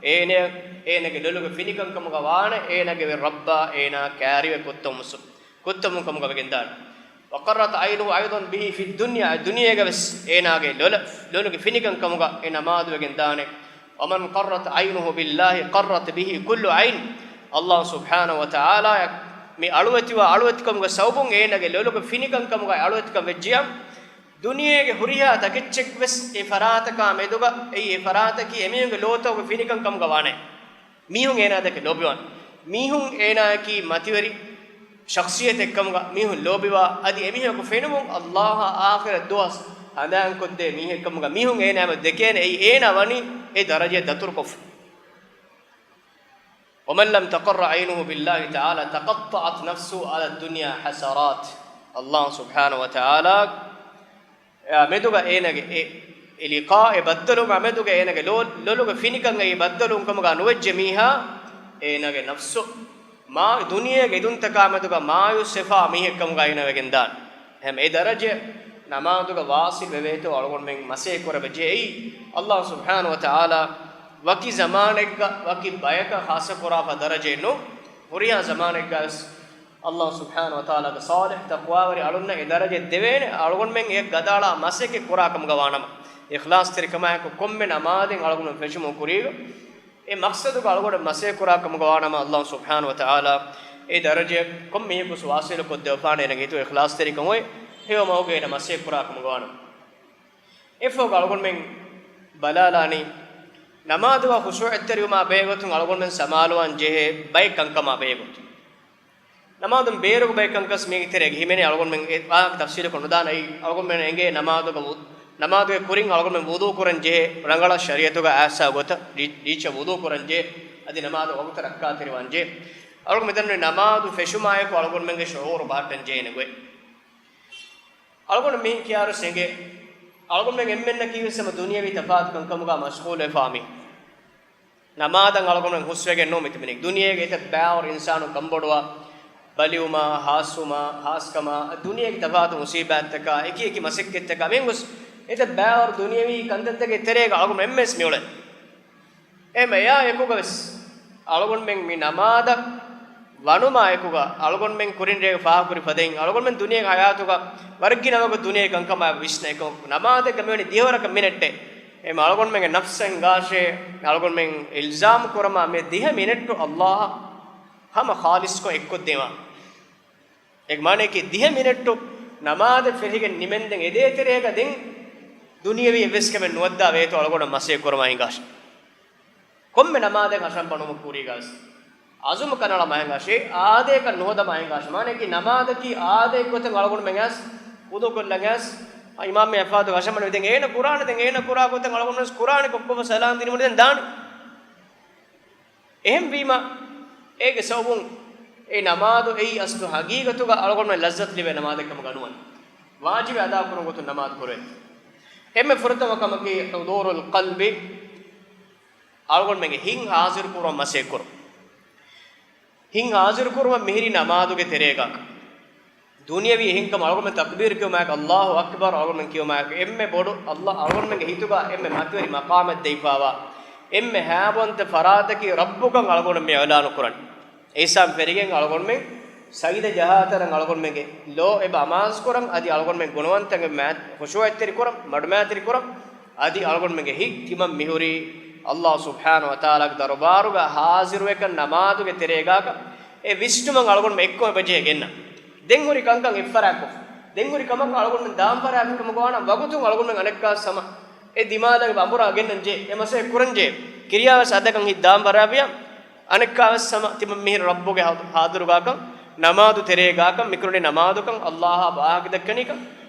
އޭނަ، އޭނާގެ ލޮލުގެ ފިނިކަން ކަމުގަ ވާނެ، އޭނާގެ ރައްބާ އޭނާ ކާރިވެ ކުއްތަން ކުއްތަންވުން ކަމުގަ ވެގެންދާނެ. وقرت عينه أيضا به في الدنيا، ދުނިޔޭގަވެސް އޭނާގެ ލޮލަށް، ލޮލުގެ ފިނިކަން ކަމުގަ އެ ނަމާދު ވެގެން ދާނެ. ومن قرت عينه بالله قرت به كل عين. ﷲ ސުބްޙާނަހޫ ވަތަޢާލާ މި އަޅުވެތިވާ އަޅުވެތިކަމުގެ ސަބަބުން އޭނާގެ ލޮލުގެ ފިނިކަން ކަމުގަ އަޅުވެތިކަން ވެއްޖިޔާ، ދުނިޔޭގެ ހުރިހާ ތަކެއްޗެއްވެސް އެ ފަރާތަކާ މެދުގަ، އެއީ އެ ފަރާތަކީ އެމީހުންގެ ލޯތަކުގެ ފިނިކަން ކަމުގަ ވާނެ. މީހުން އޭނާ ދެކެ ލޯބިވާން. މީހުން އޭނާއަކީ މަތިވެރި ޝަޚްޞިއްޔަތެއްކަމުގަ މީހުން ލޯބިވާ، އަދި އެމީހަކު ފެނުމުން ﷲ އާ އާޚިރަތް ދުވަސް ހަނދާންކޮށްދޭ މީހެއްކަމުގަ މީހުން އޭނާ ދެކޭނެ. އެއީ އޭނާ ވަނީ އެ ދަރަޖައަށް ދަތުރުކޮށްފަ. ومن لم تقر عينه بالله تعالى تقطعت نفسه على الدنيا حسرات. ﷲ ސުބްޙާނަހޫ ވަތަޢާލާ އާ މެދުގަ އޭނަގެ އެ، އެ ލިޤާ، އެ ބައްދަލުވުމާ މެދުގަ އޭނަގެ ލޯ، ލޮލުގެ ފިނިކަން އެއީ ބައްދަލުވުން ކަމުގަ ނުވެއްޖެ މީހާ، އޭނަގެ ނަފްސު މާ ދުނިޔޭގެ އެދުންތަކާ މެދުގަ މާޔޫސް ވެފާ މީހެއްކަމުގަ އޭނަ ވެގެންދާނެ. އެހެން އެ ދަރަޖަ ނަމާދުގަ ވާޞިލް ވެވޭތޯ އަޅުގަނޑުމެން މަސޭ ކުރެވެޖެ. އެއީ ﷲ ސުބްޙާނަހޫ ވަތަޢާލާ ވަކި ޒަމާނެއްގަ ވަކި ބަޔަކަށް ޚާއްޞަ ކުރާފަ ދަރަޖައެއް ނޫން. ހުރިހާ ޒަމާނެއްގަވެސް ﷲ ސުބްޙާނަހޫ ވަތަޢާލާގެ ޞާލިޙު ތަޤްވާވެރި އަޅުންނަށް އެ ދަރަޖަ ދެވޭނެ، އަޅުގަނޑުމެން އެ ގަދައަޅާ މަސައްކަތް ކުރާ ކަމުގަ ވާނަމަ، އިޚްލާޞްތެރިކަމާއެކު ކޮންމެ ނަމާދެއް އަޅުގަނޑު ފެށުމުގެ ކުރީގަ އެ މަޤްޞަދުގަ އަޅުގަނޑު މަސައްކަތް ކުރާ ކަމުގަ ވާނަމަ، ﷲ ސުބްޙާނަހޫ ވަތަޢާލާ އެ ދަރަޖަ ކޮން މީހަކުވެސް ވާޞިލު ކޮށްދެއްވާނެ. އޭނަގެ ހިތުގަ އިޚްލާޞްތެރިކަން އޮތް ހެޔޮ މަގުގަ އޭނަ މަސައްކަތް ކުރާ ކަމުގަ ވާނަމަ. އެއަށްފަހު އަޅުގަނޑުމެން ބަލާލާނީ، ނަމާދުގަ ޚުޝޫޢަތްތެރިވުމާ ބެހޭގޮތުން އަޅުގަނޑުމެން ސަމާލުވާން ޖެހޭ ބައެއް ކަންކަމާ ބެހޭގޮތުން. ނަމާދުން ބޭރުގަ ބައެއް ކަންކަސް މީގެ ތެރޭގަ ހިމެނޭ، އަޅުގަނޑުމެން އެ ވާހަކަ ތަފްސީލުކޮށް ނުދާނަން. އަޅުގަނޑުމެން އެނގޭ ނަމާދުގަ ވު، ނަމާދުގެ ކުރިން އަޅުގަނޑުމެން ވުޟޫ ކުރަން ޖެހޭ ރަނގަޅަށް ޝަރީޢަތުގަ އާސާ ގޮތަށް ރީ، ރީއްޗަށް ވުޟޫ ކުރަން ޖެހޭ، އަދި ނަމާދު ވަގުތަށް ރައްކާތެރިވާން ޖެހޭ. އަޅުގަނޑު މިދަނީ ނަމާދު ފެށުމާއެކު އަޅުގަނޑުމެންގެ ޝުޢޫރު ބަހައްޓަން ޖެހޭނެ ގޮތް. އަޅުގަނޑު މިހެން ކިޔާރު ސެނގެ، އަޅުގަނޑުމެން އެންމެންނަކީވެސް ހަމަ ދުނިޔަވީ ތަފާތު ކަންކަމުގަ މަޝްޣޫލުވެފާ މީ. ނަމާދަށް އަޅުގަނޑުމެން ހުސްވެގެން ނޫން މިތިބެނީ. ދުނިޔޭގެ އެތައް ބާވަރު އިންސާނުން ކަންބޮޑުވާ، ބަލިވުމާ، ހާސްވުމާ، ހާސްކަމާ، ދުނިޔޭގެ ތަފާތު މުސީބާތްތަކާ، އެކި އެކި މަސައްކަތްތަކާ، މިހެން ގޮސް އެތައް ބާވަރު ދުނިޔަވީ ކަންތައްތަކެއް ތެރޭގަ އަޅުގަނޑު އެންމެސް މިއުޅެނީ. އެހެން އެއާ އެކުގަވެސް އަޅުގަނޑުމެން މި ނަމާދަށް ވަނުމާ އެކުގަ އަޅުގަނޑުމެން ކުރިން ރޭގަ ފާހަގަކުރި ފަދައިން އަޅުގަނޑުމެން ދުނިޔޭގެ ހަޔާތުގަ ވަރަށް ގިނަ ވަގުތު ދުނިޔޭގެ ކަންކަމާ ވިސްނަ އެކަމަކު ނަމާދެއްގަ މިވަނީ ދިހަވަރަކަށް މިނެޓެއް. އެމަ އަޅުގަނޑުމެންގެ ނަފްސަށް ހިނގާށޭ، އަޅުގަނޑުމެން އިލްޒާމް ކުރަމާ މި ދިހަ މިނެޓު އައްލާހަށް ހަމަ ޚާލިޞްކޮށް އެއްކޮށްދޭމާ. އޭގެ މާނައަކީ ދިހަ މިނެޓު ނަމާދެއް ފެށިގެން ނިމެންދެން އެދޭތެރޭގަ ދެން ދުނިޔަވީ އެއްވެސް ކަމެއް ނުވައްދާ ވޭތޯ އަޅުގަނޑަށް މަސޭ ކުރަމާ ހިނގާށޭ. ކޮންމެ ނަމާދެއް ހަށަން ބަނުމުގެ ކުރީގަސް އަޒުމް ކަނަޅަ މަހެން އަށޭ، އާދޭކަށް ނުހޯދަ މަހެން އަށ. މާނައަކީ ނަމާދަކީ އާދޭ ގޮތެއް އަޅުގަނޑުމެން އަސް އުދު ކޮށްލަން އަސް، އިމާމް އެފާދު ހަށަން ބަނު ދެން އޭނަ ކުރާނެ، ދެން އޭނަ ކުރާ ގޮތެއް އަޅުގަނޑު ވެސް ކުރާނެ ކޮށްކޮށް ސަލާން ދިނުމުން ދެން ދާނެ. އެހެންވީމަ، އޭގެ ސަބަބުން އެ ނަމާދު އެއީ އަސްލު ހަގީގަތުގަ އަޅުގަނޑުމެން ލައްޒަތު ލިބޭ ނަމާދެއް ކަމުގަ ނުވަން. ވާޖިބެއް އަދާކުރުން ގޮތުން ނަމާދު ކުރޭ. އެންމެ ފުރަތަމަ ކަމަކީ ޙުޟޫރުލް ޤަލްބި، އަޅުގަނޑުމެންގެ ހިތް ޙާޟިރު ކުރުމަށް މަސޭ ކުރުން. ހިތް ޙާޟިރު ކުރުމަށް މިހިރީ ނަމާދުގެ ތެރޭގަ. ދުނިޔަވީ އެހެންކަމަށް އަޅުގަނޑުމެން ތަކްބީރު ކިޔުމާއެކު، އައްލާހު އަކްބަރު އަޅުގަނޑުމެން ކިޔުމާއެކު، އެންމެ ބޮޑު އައްލާ އަޅުގަނޑުމެންގެ ހިތުގަ އެންމެ މަތިވެރި މަޤާމެއް ދެވިފާވާ، އެންމެ ހައިބަވަންތަ ފަރާތަކީ ރައްބުކަން އަޅުގަނޑުމެން އިޢުލާނު ކުރަން. އެއްސާމް ފެރިގެން އަޅުގަނޑުމެން ސަޖިދަ ޖަހާ ތަނަށް އަޅުގަނޑުމެންގެ ލޯ އެބަ އަމާޒު ކުރަން، އަދި އަޅުގަނޑުމެން ގުނަވަންތަކަށް މާ-، ޚުޝޫޢަތްތެރި ކުރަން، މަޑުމައިތިރި ކުރަން، އަދި އަޅުގަނޑުމެންގެ ހިތް ތިމަން މިހުރީ އައްލާހު ސުބްޙާނަހު ވަތަޢާލާގެ ދަރުބާރުގަ ޙާޟިރުވެކަން ނަމާދުގެ ތެރޭގާކަން. އެ ވިސްނުމަށް އަޅުގަނޑުމެން އެއްކޮށް އެބަޖެހޭ ގެންނަން. ދެން ހުރި ކަންކަން އެއްފަރާތްކޮށް، ދެން ހުރި ކަމަކަށް އަޅުގަނޑުމެން ދާން ފަރާތް ކަމަކު ވާނަމަ ވަގުތުން އަޅުގަނޑުމެން އަނެއްކާވެސް ހަމަ އެ ދިމާލަށް އެބަ އަނބުރާ ގެންނަން ޖެހޭ، އެ މަސައްކަތް ކުރަން ޖެހޭ. ކިރިޔާވެސް އަދަކަން ހިތް ދާން ފަރާތްވިޔާ، އަނެއްކާވެސް ހަމަ ތިމަން މިހިރަ ރައްބުގެ ހާ-، ހާޟިރުގާކަން، ނަމާދު ތެރޭގާކަން، މިކުރަނީ ނަމާދުކަން، އައްލާހާ ވާހަކަ ދައްކަނީކަން.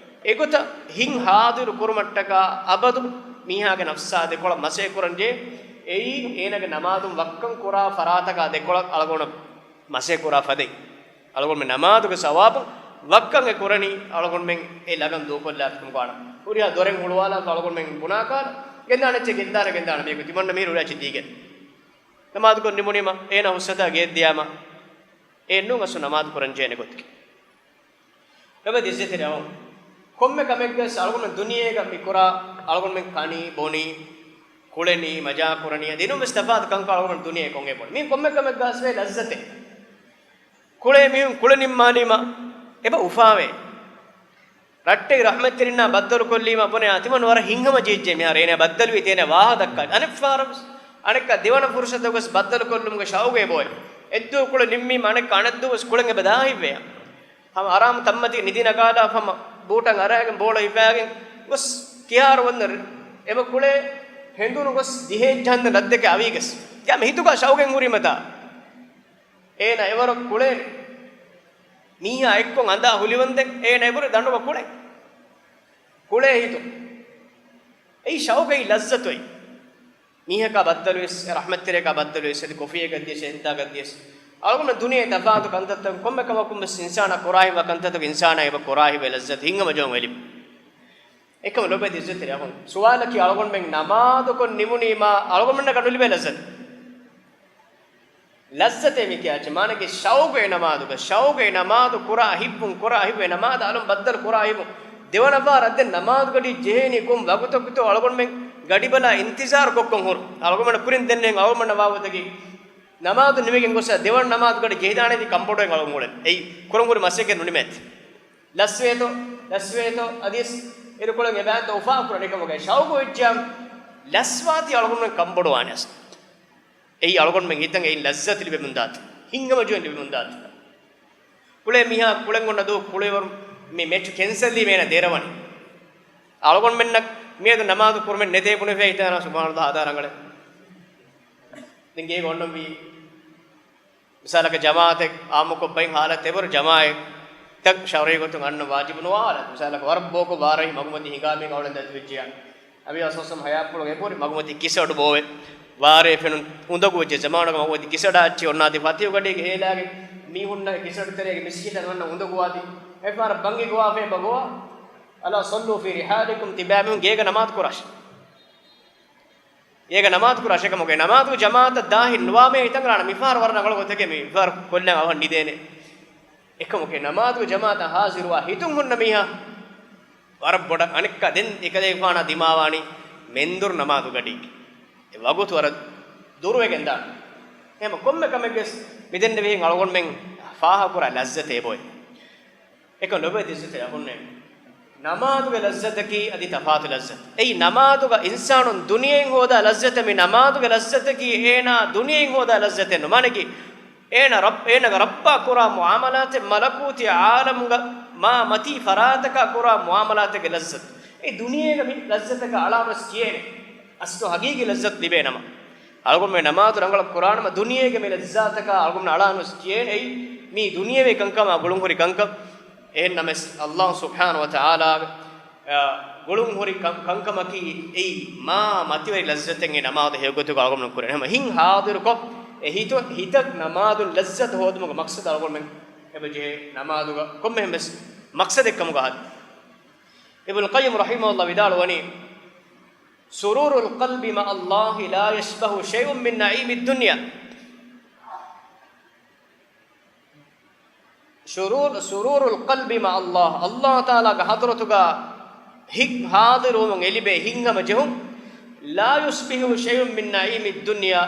އެގޮތަށް ހިތް ޙާޟިރު ކުރުމަށްޓަކާ އަބަދު މީހާގެ ނަފްސާ ދެކޮޅަށް މަސޭ ކުރަން ޖެހޭ. އެއީ އޭނާގެ ނަމާދުން ވައްކަން ކުރާ ފަރާތަކާ ދެކޮޅަށް އަޅުގަނޑު މަސޭ ކުރާ ފަދައިން. އަޅުގަނޑުމެން ނަމާދުގެ ސަވާބުން ވައްކަން އެ ކުރަނީ އަޅުގަނޑުމެން އެ ލަގަން ދޫކޮށްލާފަ ކަމުގާ ވާނަމަ. ހުރިހާ ދޮރެއް ހުޅުވާލާފަ އަޅުގަނޑުމެން ބުނާކާލަ ގެންދާނެ އެއްޗެއް ގެންދާނެ ގެންދާނެ މީހަކު ތިމަންނަ މިހިރު އުޅޭ އެއްޗެއް ދީގެން. ނަމާދުކޮށް ނިމުނީމަ އޭނާ ހުސްއަތާ ގެއަށް ދިޔާމަ އެއްނޫން އަސްލު ނަމާދު ކުރަން ޖެހޭނެ ގޮތަކީ. ލޮބުވެތި އިއްޒަތްތެރި އަޚުން، ކޮންމެ ކަމެއްގަސް އަޅުގަނޑުމެން ދުނިޔޭގަ މި ކުރާ، އަޅުގަނޑުމެން ކަނީ، ބޮނީ، ކުޅެނީ، މަޖާ ކުރަނީ، އަދި އިންނަން ވެސް ތަފާތު ކަންކަން އަޅުގަނޑު ދުނިޔޭ ކޮންގެ ބޮނީ. މީ ކޮންމެ ކަމެއްގަސް ވޭ ލައްޒަތެއް. ކުޅޭ މީހުން ކުޅެ ނިންމާލީމަ އެބަ އުފާވޭ. ރައްޓެހި ރަޙްމަތްތެރިންނާ ބައްދަލުކޮށްލީމަ ބުނެ އާ ތިމަން ވަރަށް ހިތްހަމަޖެހިއްޖެ މިހާރު އޭނާ ބައްދަލުވީ ތޭނަ ވާހަ ދައްކާ. އަނެއްފަހަރަށް ވެސް އަނެއްކާ ދެވަނަ ފުރުސަތަކު ވެސް ބައްދަލުކޮށްލުމުގެ ޝައުގު އެބައޮތް. އެއްދުވަހު ކުޅެ ނިންމީމަ އަނެއްކާ އަނެއްދުވަހު ވެސް ކުޅެން އެބަ ދާހިތްވޭ. ހަމަ އަރާމު ތަންމަތި ނިދި ނަގާލާ ހަމަ ބޫޓަށް އަރާގެން ބޯޅަ ހިފާގެން ގޮސް ކިހާރު ވަންދަ އެބަ ކުޅޭ ހެނދުނު ގޮސް ދިހައެއްޖަހަންދެން ރަށްދެކެ އަވީގަސް. ތިޔާ މި ހިތުގާ ޝައުގެން ހުރީމަތާ. އޭނަ އެވަރަށް ކުޅޭނެ. މީހާ އެއްކޮށް އަނދާ ހުލިވަންދެން އޭނަ އެބުރި ދަނޑުމަ ކުޅެ. ކުޅޭ ހިތު. އެއީ ޝައުގައި ލައްޒަތުއެއް. މީހަކާ ބައްދަލުވެސް، ރަޙްމަތްތެރިޔަކާ ބައްދަލުވެސް، އަދި ކޮފީއެއް ގަދިޔަސް، އެންތާ ގަދިޔަސް. އަޅުގަނޑު ދުނިޔެ ތަފާތު ކަންތައްތަކުން ކޮންމެ ކަމަކުން ވެސް އިންސާނާ ކުރާހިވާ ކަންތައްތަކު އިންސާނާ އެބަ ކުރާހިވެ ލައްޒަތު ހިތްހަމަޖެހުން އެލި. އެކަމަ ލޮބެތި އިއްޒަތްތެރި އަޚުން. ސުވާލަކީ އަޅުގަނޑުމެން ނަމާދުކޮށް ނިމުނީމާ އަޅުގަނޑުމެންނަކަށް ނުލިބޭ ލައްޒަތު. ލައްޒަތޭ މި ކިޔާ އެއްޗެއް. މާނައަކީ ޝައުގު އެ ނަމާދުގަ. ޝައުގު އެ ނަމާދު ކުރާ ހިއްވުން، ކުރާ ހިއްވު އެ ނަމާދަށް އަލުން ބައްދަލު ކުރާ ހިއްވުން. ދެވަނަ ފަހަރަށް ދެން ނަމާދުގަޑި ޖެހޭނީ ކޮން ވަގުތަކުތޯ އަޅުގަނޑުމެން ގަޑިބަލާ އިންތިޒާރު ކޮށްކޮށް ހުރު. އަޅުގަނޑުމެން ކުރިން ދެންނެ އަޅުގަނޑުމެންނަށް ވާ ގޮތަކީ ނަމާދު ނިމިގެން ގޮސް ދެވަނަ ނަމާދުގަޑި ޖެހިދާނެތީ ކަންބޮޑުވެ އަޅުގަނޑު އުޅެން. އެއީ ކުރަން ހުރި މަސައްކަތް ނުނިމޭތި. ލަސްވޭތޯ، ލަސްވޭތޯ، އަދިވެސް އިރުކޮޅެއް އެބައިންތޯ އުފާކުރަން އެކަމުގައި ޝައުގު އެއްޗާ ލަސްވާތީ އަޅުގަނޑުމެން ކަންބޮޑުވާނެ އަސް. އެއީ އަޅުގަނޑުމެން ހިތަށް އެއިން ލައްޒަތު ލިބެމުންދާތީ. ހިތްހަމަޖެހުން ލިބެމުންދާތީ. ކުޅޭ މީހާ ކުޅެން އޮންނަ ދުވަހު ކުޅޭވަރު މި މެޗު ކެންސަލްވީމަ އޭނަ ދެރަވަނީ. އަޅުގަނޑުމެންނަށް މިއަދު ނަމާދު ކުރުމެއް ނެތޭ ބުނެފައި ހިތަށް އަރާ ސުބްޙާނަﷲ ހަދާ ރަނގަޅޭ. ދެން ގޭގަ އޮންނަންވީ މިސާލަކަށް ޖަމާޢަތެއް އާއްމުކޮށްފައި ހާލަތް އެބަހުރި ޖަމާޢަތްތައް ޝަރުޢީ ގޮތުން އަންނަ ވާޖިބު ނުވާ ހާލަތް. މިސާލަކަށް ވަރަށް ބޯކޮށް ވާރަށް މަގުމަތީ ހިނގާ މީހަކަށް އަޅުގަނޑު ދަތިވެއްޖެޔާ. ނަބީ ސައްލަﷲ ވަސައްލަމް ޙަޔާތްޕުޅުގަ އެބަހުރި މަގުމަތީ ކިސަޑު ބޯވެ. ވާރޭ ފެނުން އުނދަގޫވެއްޖެ ޒަމާނުގަ މަގުމަތީ ކިސަޑާ އެއްޗެއް އޮންނާތީ ފަތިހުގަޑީގަ ހޭލާގެން މީހުންނަށް ކިސަޑު ތެރޭގެ މިސްކިތަށް އަންނަ އުނދަގޫވާތީ. އެފަހަރަށް ބަންގި ގޮވާފަ އެބަ ގޮވާ. ألا صلوا في رحالكم، ތިބާމީހުން ގޭގަ ނަމާދު ކުރާށޭ. އޭގަ ނަމާދު ކުރާށޭ. އެކަމަކު ނަމާދު ޖަމާޢަތަށް ދާހިން ނުވާ މީހާ ހިތަށް އަރާނަމަ މިފަހަރު ވަރަށް ރަނގަޅު ގޮތެކޭ މި ފަހަރު ކޮށްލަން އަވަހަށް ނިދޭނެ. އެކަމަކު ނަމާދު ޖަމާޢަތަށް ހާޒިރުވާ ހިތުން ހުންނަ މީހާ ވަރަށް ބޮޑަށް އަނެއްކާ ދެން އެކަލޭގެފާނާ ދިމާވާނީ މެންދުރު ނަމާދު ގަޑީގެ. އެ ވަގުތު ވަރަށް ދުރުވެގެން ދާނެ. އެހެން ކޮންމެ ކަމެއްގެސް މިދެންނެވިހެން އަޅުގަނޑުމެން ފާހަގަކުރާ ލައްޒަތެއް އެބޮތް. އެކަން ލޮބުވެތި ލައްޒަތެއް އަހުންނޭ. ނަމާދުގެ ލައްޒަތަކީ އަދި ތަފާތު ލައްޒަތު. އެއީ ނަމާދުގަ އިންސާނުން ދުނިޔެއިން ހޯދާ ލައްޒަތަށް މި ނަމާދުގެ ލައްޒަތަކީ އޭނާ ދުނިޔެއިން ހޯދާ ލައްޒަތެއް ނުމާނެކީ. އޭނަ ރައް-، އޭނަގެ ރައްބާ ކުރާ މުއާމަލާތެއް މަލަކޫތީ އާލަމުގަ މާ މަތީ ފަރާތަކާ ކުރާ މުއާމަލާތެއްގެ ލައްޒަތު. އެ ދުނިޔޭގަ މި ލައްޒަތަކަށް އަޅާނުވެސް ކިޔޭނެ. އަސްލު ހަގީގީ ލައްޒަތު ލިބޭ ނަމަ. އަޅުގަނޑުމެން ނަމާދު ރަނގަޅަށް ކުރާނަމަ ދުނިޔޭގެ މި ލައްޒާތަކާ އަޅުގަނޑުމެން އަޅާނުވެސް ކިޔޭނެ. އެއީ މީ ދުނިޔެވޭ ކަންކަމާ ގުޅުންހުރި ކަންކަން. އެހެން ނަމަވެސް ﷲ ސުބްޙާނަހޫ ވަތަޢާލާގެ، އަ، ގުޅުންހުރި ކަން-، ކަންކަމަކީ އެއީ މާ މަތިވެރި ލައްޒަތެއް އެ ނަމާދު ހެޔޮގޮތުގަ އަޅުގަނޑުމެން ކުރޭނެ. ހަމަ ހިތް ހާޟިރުކޮށް، އެ ހިތު-، ހިތަށް ނަމާދުން ލައްޒަތު ހޯދުމުގެ މަޤްޞަދު އަޅުގަނޑުމެން އެބަޖެހޭ ނަމާދުގަ ކޮންމެހެން ވެސް މަޤްޞަދެއް ކަމުގަ ހަދާ. އިބްނުލް ޤައްޔިމް ރަޙިމަހުﷲ ވިދާޅުވަނީ، سرور القلب مع الله لا يشبه شيء من نعيم الدنيا. ޝުރޫރު-، سرور القلب مع الله، ﷲ ތަޢާލާގެ ޙަޟްރަތުގަ ހިތް ޙާޟިރުވުމުން އެލިބޭ ހިތްހަމަޖެހުން، لا يشبه شيء من نعيم الدنيا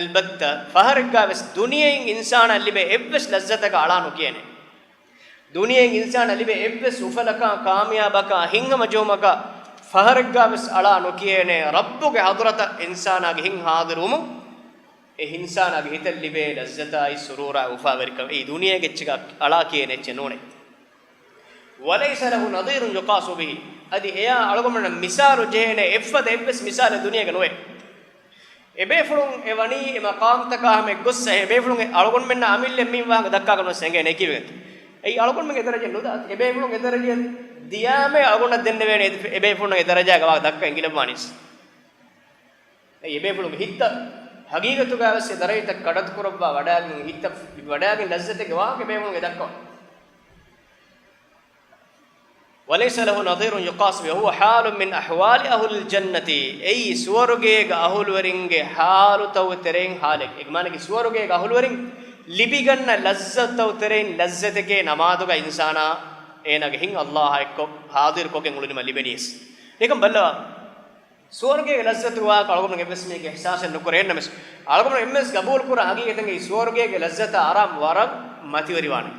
البتة، ފަހަރެއްގަވެސް ދުނިޔެއިން އިންސާނާ ލިބޭ އެއްވެސް ލައްޒަތަކަށް އަޅާ ނުކިޔޭނެ. ދުނިޔެއިން އިންސާނާ ލިބޭ އެއްވެސް އުފަލަކާ، ކާމިޔާބަކާ، ހިތްހަމަޖެހުމަކާ ފަހަރެއްގަވެސް އަޅާ ނުކިޔޭނެ. ރައްބުގެ ޙަޟްރަތަށް އިންސާނާގެ ހިތް ޙާޟިރުވުމުން، އެ އިންސާނާގެ ހިތަށް ލިބޭ ލައްޒަތާއި ސުރޫރާ އުފާވެރިކަމެއް އެއީ ދުނިޔޭގެ އެއްޗެއްގަ އަޅާ ކިޔޭނެ އެއްޗެއް ނޫނޭ. وليس له نظير يقاس به. އަދި އެޔާ އަޅުގަނޑުމެންނަށް މިސާލު ޖެހޭނެ އެއްފަދަ އެއްވެސް މިސާލެއް ދުނިޔޭގަ ނުވޭ. އެބޭފުޅުން އެ ވަނީ އެ މަޤާމްތަކާ ހަމަ އެއްގޮއްސަ އެބޭފުޅުން އެ އަޅުގަނޑުމެންނަށް އަމިއްލަ މި ވާހަކަ ދައްކާކަށް ނުވެސް އެނގޭނެ ކީއްވެގެންތަ؟ އެއީ އަޅުގަނޑުމެން އެ ދަރަޖަ ނުދާ، އެބޭފުޅުން އެ ދަރަޖަ ދިޔާމޭ އަޅުގަނޑަށް ދެންނެވޭނެ އެ އެބޭފުޅުން އެ ދަރަޖާގަ ވާހަކަ ދައްކަން އެނގިލައްވާނީސް. އެއީ އެބޭފުޅުންގެ ހިތްތައް ހަގީގަތުގަވެސް އެ ދަރަޖަތައް ކަޑައްތުކުރައްވާ ވަޑައިގެން ހިތަށް ވަޑައިގެން ލައްޒަތެއްގެ ވާހަކަ އެބޭފުޅުން އެ ދައްކަވަނީ. وليس له نظير يقاس به وهو حال من أحوال أهل الجنة. އެއީ ސުވަރުގޭގެ އަހުލުވެރިންގެ ޙާލުތައް ތެރެއިން ޙާލެއް. އެ މާނައަކީ ސުވަރުގޭގެ އަހުލުވެރިން ލިބިގަންނަ ލައްޒަތުތައް ތެރެއިން ލައްޒަތެކޭ ނަމާދުގަ އިންސާނާ އޭނާގެ ހިތް ﷲ އާ އެއްކޮށް ޙާޟިރުކޮށްގެން އުޅުނީމަ ލިބެނީސް. ނިކަން ބައްލަވާ. ސުވަރުގޭގެ ލައްޒަތު ވާހަކަ އަޅުގަނޑުމެން އެއްވެސް މީހެއްގެ އިޙްސާސެއް ނުކުރޭ. އެހެންނަމަވެސް އަޅުގަނޑު އެންމެސް ގަބޫލު ކުރާ ހަގީގަތަކީ ސުވަރުގޭގެ ލައްޒަތާ އަރާމް ވަރަށް މަތިވެރިވާނެ.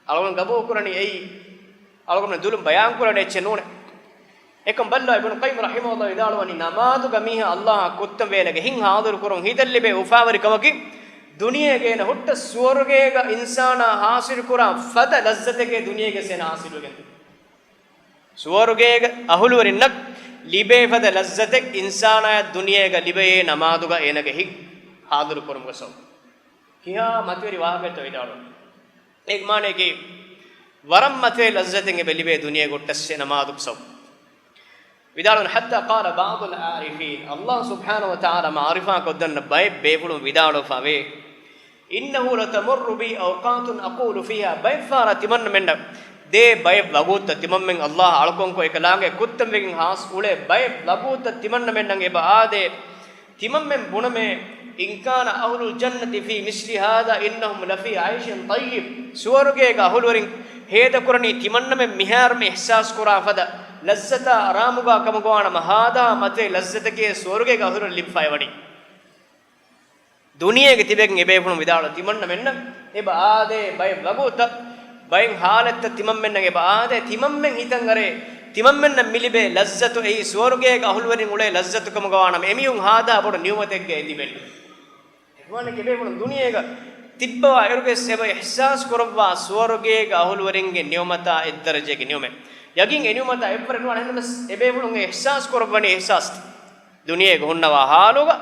އަޅުގަނޑު ގަބޫލު ކުރަނީ އެއީ އަޅުގަނޑު ދުލުން ބަޔާން ކުރަނީ އެއްޗެއް ނޫނޭ. އެކަން ބައްލަވާ، އިބްނު ޤައްޔިމް ރަޙިމަހުﷲ ވިދާޅުވަނީ، ނަމާދުގަ މީހާ ﷲ އާ ކުއްތަން ވޭނެގެ ހިތް ޙާޟިރު ކުރުން ހިތަށް ލިބޭ އުފާވެރިކަމަކީ، ދުނިޔޭގަ އޭނަ ހުއްޓަ ސުވަރުގޭގަ އިންސާނާ ޙާޞިލު ކުރާ ފަދަ ލައްޒަތެކޭ ދުނިޔޭގަ އޭނަ ޙާޞިލުވެގެން ސުވަރުގޭގެ އަހުލުވެރިންނަށް ލިބޭ ފަދަ ލައްޒަތެއް އިންސާނާޔަށް ދުނިޔޭގަ ލިބެޔޭ ނަމާދުގަ އޭނަގެ ހިތް ޙާޟިރު ކުރުމުގެ ސަބަބުން. ކިހާ މަތިވެރި ވާހަކައެއްތޯ ވިދާޅުވީ. އޭގެ މާނައަކީ، ވަރަށް މަތިވެރި ލައްޒަތެއް އެބަ ލިބޭ ދުނިޔޭގަ ހުއްޓަސް އެ ނަމާދުގެ ސަބަބުން. ވިދާޅުވަނީ، حتى قال بعض العارفين، ﷲ ސުބްޙާނަހޫ ވަތަޢާލާ މަޢުރިފާ ކޮށްދަންނަ ބައެއް ބޭފުޅުން ވިދާޅުވެފަވޭ، إنه لتمر بي أوقات أقول فيها، ބައެއްފަހަރާ ތިމަންނަމެންނަށް ދޭ ބައެއް ވަގުތުތައް ތިމަންމެން ﷲ އާ އަޅުކަންކޮށް އެކަލާނގެ ކުއްތަން ވެގެން ހާސް އުޅޭ ބައެއް ވަގުތުތައް ތިމަންނަމެންނަށް އެބަ އާދޭ، ތިމަންމެން ބުނަމޭ، إن كان أهل الجنة في مثل هذا إنهم لفي عيش طيب. ސުވަރުގޭގެ އަހުލުވެރިން ހޭދަކުރަނީ ތިމަންނަމެން މިހާރު މި އިޙްސާސް ކުރާ ފަދަ ލައްޒަތާ އަރާމުގާ ކަމުގަވާނަމަ، ހާދަހާ މަތިވެރި ލައްޒަތެކޭ ސުވަރުގޭގެ އަހުލުވެރިން ލިބިފައިވަނީ. ދުނިޔޭގަ ތިބެގެން އެބޭފުޅުން ވިދާޅު ތިމަންނަމެންނަށް އެބަ އާދޭ ބައެއް ވަގުތުތައް، ބައެއް ޙާލަތްތައް ތިމަންމެންނަށް އެބަ އާދޭ، ތިމަންމެން ހިތަށް އަރޭ، ތިމަންމެންނަށް މި ލިބޭ ލައްޒަތު އެއީ ސުވަރުގޭގެ އަހުލުވެރިން އުޅޭ ލައްޒަތު ކަމުގަވާނަމަ، އެމީހުން ހާދަހާ ބޮޑު ނިޢުމަތެއްގައި ތިބެނީ. އިޚްވާނީ، އެބޭފުޅުން ދުނިޔޭގަ ތިއްބަވާ އިރުގެސް އެބަ އިޙްސާސް ކުރައްވާ ސުވަރުގޭގެ އަހުލުވެރިންގެ ނިޢުމަތާ އެއްދަރަޖައެއްގެ ނިޢުމަތް. ޔަގީން އެ ނިޢުމަތާ އެއްވަރެއް ނުވާނެ، އެހެންނަމަވެސް އެބޭފުޅުން އެ އިޙްސާސް ކުރައްވަނީ އިޙްސާސް. ދުނިޔޭގަ ހުންނަވާ ޙާލުގަ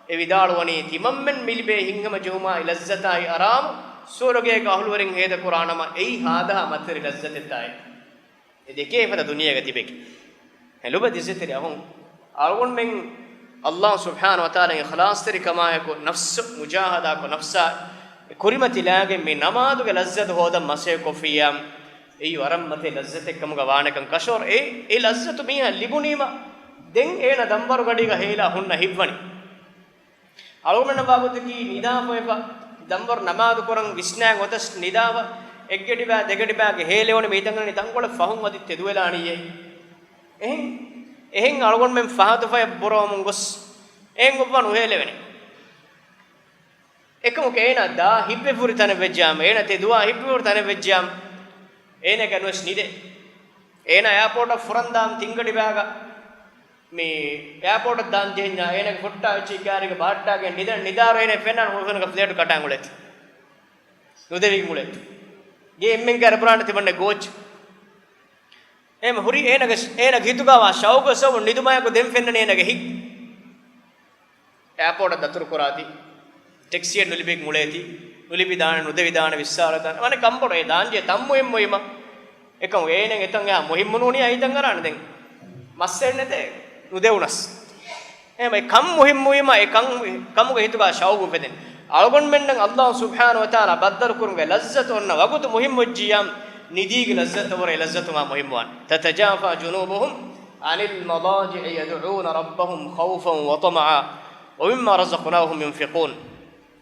އެ ވިދާޅުވަނީ ތިމަންމެން މިލިބޭ ހިތްހަމަޖެހުމާއި ލައްޒަތާއި އަރާމު ސުވަރުގޭގެ އަހުލުވެރިން ހޭދަކުރާނަމަ އެއީ ހާދަހާ މަތިވެރި ލައްޒަތެއްތާއޭ. އެ ދެކޭ ފަދަ ދުނިޔޭގަ ތިބެގެ. ހެ ލޮބުވެތި ޢިއްޒަތްތެރި އަޚުން، އަޅުގަނޑުމެން ﷲ ސުބްޙާނަހޫ ވަތަޢާލާގެ އިޚްލާޞްތެރިކަމާއެކު ނަފްސު މުޖާހަދާކޮށް، ނަފްސާ ކުރިމަތިލާގެން މި ނަމާދުގެ ލައްޒަތު ހޯދަން މަސައްކަތްކޮށްފިއްޔާ، އެއީ ވަރަށް މަތި ލައްޒަތެއް ކަމުގަ ވާނެކަން ކަށަވަރު. އެ، އެ ލައްޒަތު މީހާ ލިބުނީމަ، ދެން އޭނަ ދަންވަރު ގަޑީގަ ހޭލާ ހުންނަ ހިތްވަނީ. އަޅުގަނޑަށް ވާގޮތަކީ ނިދާފަ އެބަ ދަންވަރު ނަމާދު ކުރަން ވިސްނާ ގޮތަށް ނިދާފަ، އެއްގަޑިބާ ދެގަޑިބާގެ ހޭލެވުނު މި ތަނގަޅަށް ފަހުން އަދި ތެދުވެލާނީއޭ. އެހެން، އެހެން އަޅުގަނޑުމެން ފަހަތު ފަޔަށް ބުރަވަމުން ގޮސް އެހެން ގޮއްވާ ނުހޭލެވެނެ. އެކަމަކު އޭނާ ދާ ހިއްވެފުރި ތަނެއް ވެއްޖިއްޔާމަ، އޭނާ ތި ދުވާ ހިއްވެފުރި ތަނެއް ވެއްޖިއްޔާމަ، އޭނާގެ ނުވެސް ނިދޭ. އޭނާ އެއާޕޯޓަށް ފުރަން ދާން ތިން ގަޑި ބައިގަ މި އެއާޕޯޓަށް ދާން ޖެހެންޏާ، އޭނާގެ ފޮއްޓާ އެއްޗެއް ކާރީގަ ބަހައްޓާގެން ނިދަން ނިދާރު އޭނާ ފެންނާން ހުޅުފެނަކަށް ފްލައިޓު ކަޓާން އުޅޭތީ. ނުދެވިގެން އުޅޭތީ. ގޭ އެންމެން ކައިރި ބުނާނެ ތިމަންނެ ގޯޗް. އެހެން ހުރި އޭނާގެ، އޭނާގެ ހިތުގަވާ ޝައުގު ސަބަބުން ނިދުމާއެކު ދެން ފެންނަނީ އޭނާގެ ހިތް. އެއާޕޯޓަށް ދަތުރު ކުރާތީ، ޓެކްސީއެއް ނުލިބިގެން އުޅޭތީ، ނުލިބިދާނެ، ނުދެވިދާނެ، ވިއްސާރަދާނެ، ވަނެ ކަންބޮޑު އެ ދާންޖެ ތަން މުހިއްމުވީމަ. އެކަމު އޭނަ އެތަން އެހާ މުހިއްމު ނޫނީ އައިތަން އަރާނެ ދެން. މައްސަލައެއް ނެތޭ، ނުދެވުނަސް. އެހެން އެ ކަން މުހިއްމުވީމަ، އެ ކަން، ކަމުގެ ހިތުގަ ޝައުގު އުފެދެން. އަޅުގަނޑުމެންނަށް އައްލާހު ސުބްޙާނަހު ވަތަޢާލާ ބައްދަލު ކުރުމުގެ ލައްޒަތު އޮންނަ ވަގުތު މުހިއްމުވެއްޖިއްޔާ، ނިދީގެ ލައްޒަތަށް ވުރެ އެ ލައްޒަތު މާ މުހިއްމުވާނެ. تتجافى جنوبهم عن المضاجع يدعون ربهم خوفا وطمعا ومما رزقناهم ينفقون.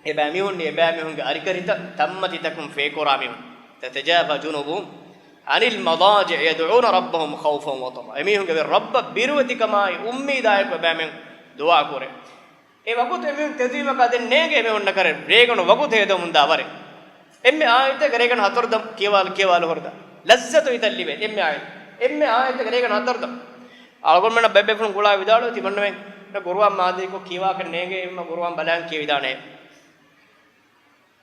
އެބައިމީހުން، އެބައިމީހުންގެ އަރިކަރިތައް ތަންމަތިތަކުން ފޭކުރާ މީހުން. تتجافى جنوبهم عن المضاجع يدعون ربهم خوفا وطمعا. އެމީހުންގެ ރައްބަށް ބިރުވެތިކަމާއި އުއްމީދާއެކު އެބައިމީހުން ދުޢާ ކުރޭ. އެ ވަގުތު އެމީހުން ތެދުވީމަކާ ދެން ނޭނގޭ އެމީހުންނަކަށް ރޭގަނޑު ވަގުތު ހޭދަވަމުންދާ ވަރެއް. އެންމެ އާޔަތެއްގަ ރޭގަނޑު ހަތަރު ދަމު ކިޔަވާލު، ކިޔަވާލު ހުރެދާ. ލައްޒަތު ހިތަށް ލިބޭ އެންމެ އާޔަތް. އެންމެ އާޔަތެއްގަ ރޭގަނޑު ހަތަރު ދަމު. އަޅުގަނޑުމެންނަށް ބައެއް ބޭފުޅުން ގުޅާ ވިދާޅުވޭ ތިމަންނަމެން ގުރުއާން މާދައިކޮށް ކިޔަވާކަށް ނޭނގޭ އެންމެ ގުރުއާން ބަލާން ކިޔެވިދާނެ.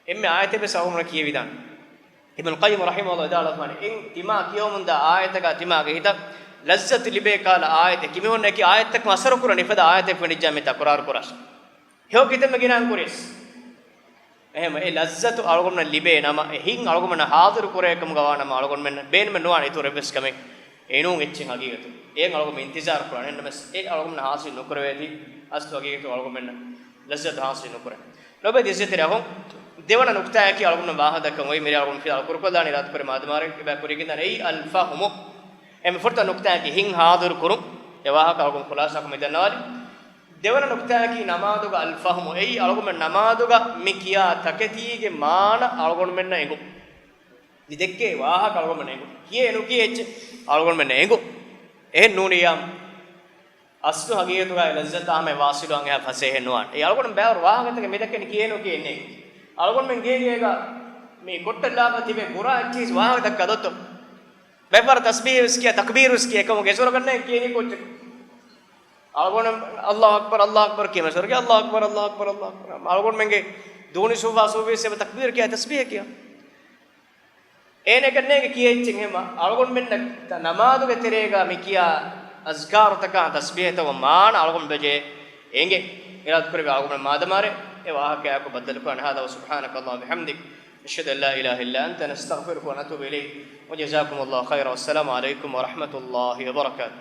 އެންމެ އާޔަތެއް ވެސް އަޅުގަނޑުމެންނަށް ކިޔެވިދާނެ. އިބްނު ޤައްޔިމް ރަޙިމަހުﷲ ވިދާޅުވާނެ، އެން ތިމާ ކިޔަވަމުންދާ އާޔަތަކާ ތިމާގެ ހިތަށް ލައްޒަތު ލިބޭ ކަހަލަ އާޔަތެއް، ކިމިހުންނަކީ އާޔަތަކުން އަސަރު ކުރަން އެފަދަ އާޔަތެއް ފެނިއްޖާ މިތާ ކުރާރު ކުރާށި. ހެޔޮ ކިތަންމެ ގިނައިން ކުރިޔަސް. އެހެން އެ ލައްޒަތު އަޅުގަނޑުމެންނަށް ލިބޭ ނަމަ، އެ ހިތް އަޅުގަނޑުމެންނަށް ހާޟިރު ކުރޭ ކަމުގަ ވާ ނަމަ، އަޅުގަނޑުމެންނަށް ބޭނުމެއް ނުވާނެ އިތުރު އެއްވެސް ކަމެއް އެނޫން އެއްޗެއް ހަގީގަތު. އެއަށް އަޅުގަނޑުމެން އިންތިޒާރު ކުރާނެ. އެހެންނަމަވެސް އެ އަޅުގަނޑުމެންނަށް ހާސިލް ނުކުރެވޭތީ، އަސްލު ހަގީގަތު އަޅުގަނޑުމެންނަށް ލައްޒަތު ހާސިލް ނުކުރޭ. ލޮބެ ދިއްޒަތެރި އަޚުން، ދެވަނަ ނުކުތާއަކީ އަޅުގަނޑު ވާހަކަ ދައްކަން އޮތް މިރޭ އަޅުގަނޑު ފިލާ ކުރުކޮށްލާނީ އިރާދަކުރި މާދަމާރެ އެބަ ކުރިގެންދާނެ އެއީ އަލް ފަހުމު. އެންމެ ފުރަތަމަ ނުކުތާއަކީ ހިތް ހާޟިރު ކުރުން. އެ ވާހަކަ އަޅުގަނޑު ޚުލާސާކޮށް މި ދަންނަވާލި. ދެވަނަ ނުކުތާއަކީ ނަމާދުގަ އަލް ފަހުމު. އެއީ އަޅުގަނޑުމެން ނަމާދުގަ މި ކިޔާ ތަކެތީގެ މާނަ އަޅުގަނޑުމެންނަށް އެނގުން. މި ދެއްކޭ ވާހަކަ އަޅުގަނޑުމެންނަށް އެނގުން. ކިޔޭ ނުކިޔޭ އެއްޗެއް އަޅުގަނޑުމެންނަށް އެނގުން. އެހެން ނޫނިއްޔާ، އަސްލު ހަގީގަތުގައި ލައްޒަތާ ހަމަ ވާސިލުވާން އެހާ ފަސޭހައެއް ނުވާނެ. އެ އަޅުގަނޑު ބައިވަރު ވާހަކަތަކެއް މި ދައްކަނީ ކިޔޭ ނުކިޔޭ އެއްޗެއް. އަޅުގަނޑުމެން ގޭގޭގަ މި ކޮށްޓަށްލާފަ ތިބެ ގުރާ އެއްޗިހިސް ވާހަކަ ދައްކާ ދޮއްތޯ. ބައެއް ފަހަރަށް ތަސްބީހު ވެސް ކިޔާ، ތަކްބީރު ވެސް ކިޔާ، އެކަމުގެ ސުރަކަށް ނޭނގެ ކިޔެނީ ކޯއްޗެއް. އަޅުގަނޑު އައްލާހު އަކްބަރު، އައްލާހު އަކްބަރު ކިޔަމަ ސުރަކެ، އައްލާހު އަކްބަރު، އައްލާހު އަކްބަރު، އައްލާހު އަކްބަރު. އަޅުގަނޑުމެންގެ ދޫނި ސޫފާ ސޫފީ ވެސް އެބަ ތަކްބީރު ކިޔާ، ތަސްބީހު ކިޔާ. އޭނަ އެކަން ނޭނގެ ކިޔޭ އެއްޗެއް ހެމަ، އަޅުގަނޑުމެންނަށް ތަ-، ނަމާދުގެ ތެރޭގަ މި ކިޔާ އަޒްކާރުތަކާ ތަސްބީހުތަކުގެ މާނަ އަޅުގަނޑު ބެޖޭ އެނގެ. އިރާދަކުރެއްވި އަޅުގަނޑު މާދަމާރެ އެ ވާހަކަޔާއެކު ބައްދަލުކުރާނެ. هذا وسبحانك اللهم وبحمدك، نشهد أن لا إله إلا أنت، نستغفرك ونتوب إليك. وجزاكم الله خيرا، والسلام عليكم ورحمة الله وبركاته.